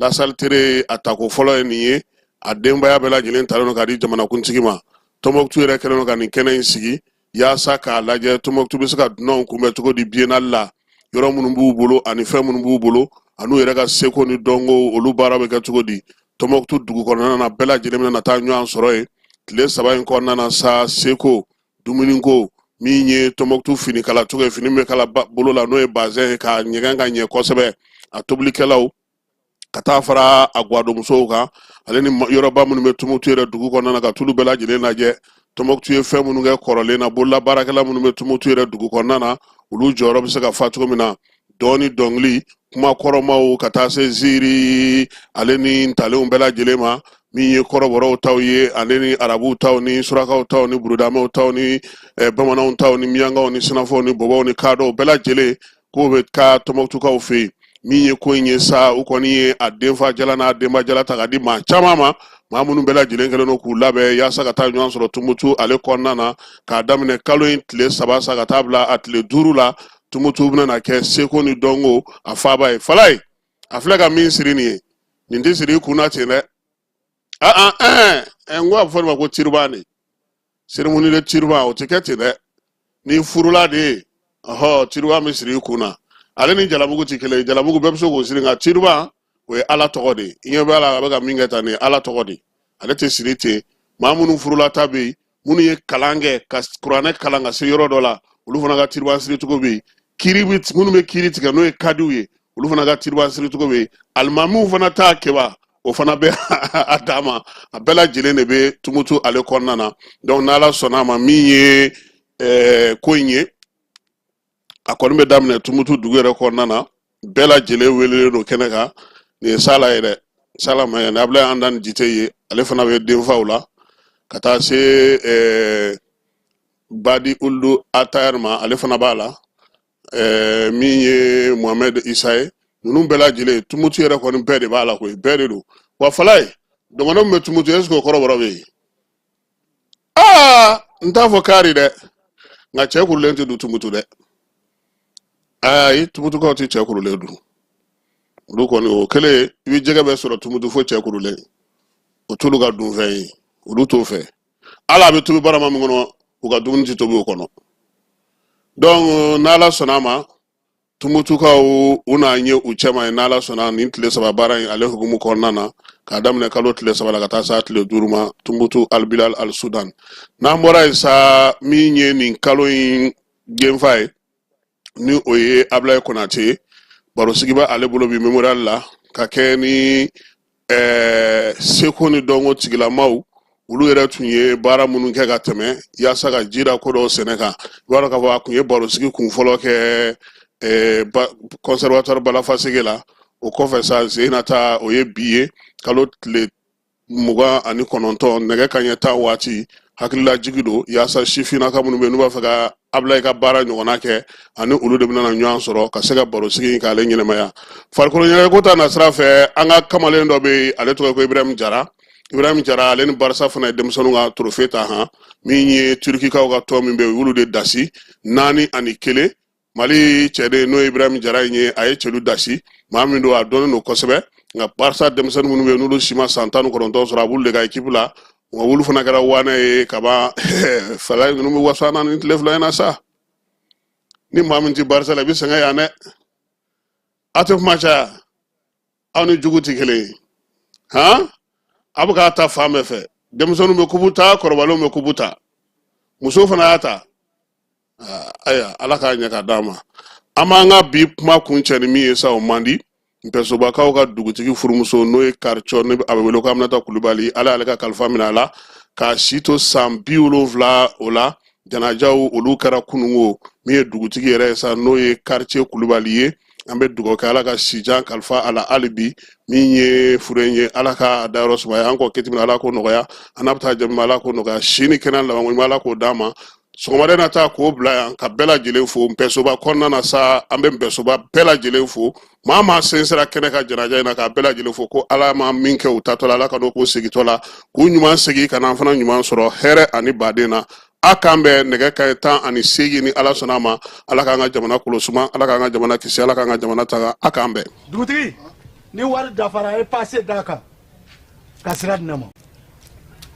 A: Lasalitere, a tako fɔlɔ ye nin ye. A denbaya bɛɛ lajɛlen talen don k'a di jamanakuntigi ma. Tɔnbɔkutu yɛrɛ kɛlen don ka nin kɛnɛ in sigi. yaasa k'a lajɛ Tɔnbɔkutu bɛ se ka dunanw kunbɛn cogo di biennale la, yɔrɔ minnu b'u bolo ani fɛn minnu b'u bolo an'u yɛrɛ ka seko ni dɔnko, olu baara bɛ kɛ cogo di Tɔnbɔkutu dugu kɔnɔna na. Bɛɛ lajɛlen bɛna taa ɲɔgɔn sɔrɔ yen tile 3 in kɔnɔna na sa. Seko, dumuniko, min ye Tɔnbɔkutu finikala cogo ye, fini bɛ kala bolo la, n'o ye bazɛn ye k'a ɲɛgɛn ka ɲɛ kosɛbɛ, a tobilikɛlaw ka taa fara a gwadonmusow kan, ale ni yɔrɔba minnu bɛ Tumutu yɛrɛ dugu kɔnɔna na, ka tulu bɛɛ lajɛlen lajɛ. Tɔnbɔkutu ye fɛn minnu kɛ kɔrɔlen na, bololabaarakɛla minnu bɛ Tumutu yɛrɛ dugu kɔnɔna na, olu jɔyɔrɔ bɛ se ka fa cogo min na, dɔn ni dɔnkili, kuma kɔrɔmaw, ka taa se ziiri ale ni ntalenw bɛɛ lajɛlen ma, min ye kɔrɔbɔrɔw taw ye, ale ni arabuw taw ni surakaw taw ni burudamɛw taw ni bamananw taw ni miyankaw ni sinafɔw ni bɔbɔw ni kadɔw bɛɛ lajɛlen, k'o bɛ ka Tɔnbɔkutukaw fɛ yen. Min ye ko in ye sa, u kɔni ye a denfa jala n'a denba jala ta ka di maa caman ma, maa minnu bɛɛ lajɛlen kɛlen don k'u labɛn yaasa ka taa ɲɔgɔn sɔrɔ Tumutu ale kɔnɔna na, k'a daminɛ kalo in tile 3 sa ka taa bila a tile 5 la. Tumutu bɛna na kɛ seko ni dɔnko a faaba ye. Falaye, a filɛ ka min siri nin ye, nin tɛ siri i kun na ten dɛ. Aa ɛɛ n ko a bɛ fɔ nin ma ko turban de, cérémonie de turban, o tɛ kɛ ten dɛ. Ni furula de ye, ɔhɔ, turban bɛ siri i kun na. Ale ni jalamugu tɛ kelen ye. Jalamugu bɛɛ bɛ se k'o siri, nka turban, o ye Ala tɔgɔ de ye. I ɲɛ b'a la, a bɛ ka min kɛ tan, nin ye Ala tɔgɔ de ye, ale tɛ siri ten. Maa minnu furula ta bɛ yen, minnu ye kalan kɛ ka kuranɛ kalan ka se yɔrɔ dɔ la, olu fana ka turban siri cogo bɛ yen. Kiiri bɛ minnu bɛ kiiri tigɛ, n'o ye kadiw ye, olu fana ka turban siri cogo bɛ yen. Alimamiw fana ta keba, o fana bɛ a dan ma. A bɛɛ lajɛlen de bɛ Tumutu ale kɔnɔna na. Donc n'Ala sɔnna a ma, min ye ko in ye, a kɔni bɛ daminɛ Tumutu dugu yɛrɛ kɔnɔna na. Bɛɛ lajɛlen welelen don kɛnɛ kan. Nin ye Sala ye dɛ, Sala ma yan, Abulayi Andan Jite ye, ale fana bɛ denfaw la, ka taa se Badi Ulu Atayar ma, ale fana b'a la, min ye Mohamed Isa ye. Ninnu bɛɛ lajɛlen, Tumutu yɛrɛ kɔni bɛɛ de b'a la koyi, bɛɛ de don wa. Falaye, dɔgɔnɔ min bɛ Tumutu, est ce que o kɔrɔbɔrɔ bɛ yen? Aa, n t'a fɔ kari dɛ, nka cɛ kurulen tɛ dun Tumutu dɛ. Ayi, Tumutukaw tɛ cɛ kurulen dun. Olu kɔni, o kelen, i bɛ jɛgɛ bɛɛ sɔrɔ Tumutu fo cɛ kurulen, o t'olu ka dunfɛn ye, olu t'o fɛ. Ala bɛ tobi barama min kɔnɔ, u ka dumuni tɛ tobi o kɔnɔ. Donc n'Ala sɔnna a ma, Tumutukaw, u n'a ye u cɛma ye, n'Ala sɔnna, nin tile 3 baara in ale hukumu kɔnɔna na, k'a daminɛ kalo tile 3 la ka taa se tile 5 ma, Tumutu Albilal Al Sudan. N'an bɔra yen sa, min ye nin kalo in genfa ye, ni o ye Abulaye Konate ye, barosigi bɛ ale bolo bi Mémorial la, ka kɛ ni seko ni dɔnko tigilamaw, olu yɛrɛ tun ye baara minnu kɛ ka tɛmɛ yaasa ka jira ko dɔw sɛnɛ kan. I b'a dɔn k'a fɔ a tun ye barosigi kun fɔlɔ kɛ conservatoire Balafaseke la. O kɔfɛ sa, sen ta, o ye bi ye, kalo tile 29, nɛgɛ kanɲɛ 10 waati. Hakililajigi don yaasa sifinnaka minnu bɛ yen, n'u b'a fɛ ka Abulayi ka baara ɲɔgɔnna kɛ, ani olu de bɛna ɲɔgɔn sɔrɔ ka se ka barosigi in k'ale ɲɛnamaya. Farikolo ɲɛnajɛko ta nasira fɛ, an ka kamalen dɔ bɛ yen, ale tɔgɔ ye ko Ibrahim Jara. Ibrahim Jara, ale ni Barisa fana ye denmisɛnninw ka trophée ta han. Min ye Turukikaw ka tɔn min bɛ yen, u y'olu de dasi 4-1. Mali cɛden, n'o ye Ibrahim Jara in ye, a ye cɛlu dasi. Maa min don, a dɔnnen don kosɛbɛ, nka Barisa denmisɛnnin minnu bɛ yen, n'olu si ma san 19 sɔrɔ, a b'olu de ka ekipu la. Nka olu fana kɛra wanɛ ye kaban. Fala ninnu bɛ waso an na nin tile 2 in na sa. Ni maa min tɛ Barisa la, i bɛ sɛgɛn yan dɛ. A tɛ kuma caya, aw ni jugu tɛ kelen ye han. A bɛ k'a ta fan bɛɛ fɛ. Denmisɛnninw bɛ kupu ta, kɔrɔbalenw bɛ kupu ta, musow fana y'a ta. Ayiwa, Ala k'a ɲɛ ka d'an ma. An b'an ka bi kuma kuncɛ ni min ye sa, o man di Npɛsobakaw ka dugutigi furumuso, n'o ye Karicɔ, ni a bɛ wele ko Aminata Kulubali. Ala y'ale ka kalifa minɛ a la k'a si to san 70 o la. Janajaw olu kɛra kunungo. Min ye dugutigi yɛrɛ ye sa, n'o ye Quartier Kulubali ye, an bɛ dugawu kɛ, Ala ka sijan kalifa a la hali bi. Min ye fure in ye, Ala ka dayɔrɔ sumaya. An kɔ keti min, Ala k'o nɔgɔya. An n'a bɛ taa jaabi, Ala k'o nɔgɔya. Si ni kɛnɛya labanko ɲuman, Ala k'o d'an ma. Sɔgɔmada in na ta k'o bila yan, ka bɛɛ lajɛlen fo Npɛsoba kɔnɔna na sa. An bɛ Npɛsoba bɛɛ lajɛlen fo, maa maa sen sera kɛnɛ ka janaja in na, k'a bɛɛ lajɛlen fo, ko Ala ma min kɛ u taatɔ la, Ala ka n'o k'u segintɔ la, k'u ɲuman segin ka na, an fana ɲuman sɔrɔ hɛrɛ ani baden na. A k'an bɛn nɛgɛ kanɲɛ 18, ni Ala sɔnna a ma. Ala k'an ka jamana kolo suma, Ala k'an ka jamana kisi, Ala k'an ka jamana tanga. A k'an bɛn.
U: Dugutigi, ni wari dafara, e pase d'a kan ka sira di ne ma.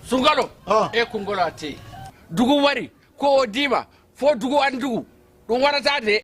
V: Sunkalo, e kunkolo a tɛ yen. Dugu wari.
B: Ko o d'i ma fo dugu ani dugu, ɗum waɗata de.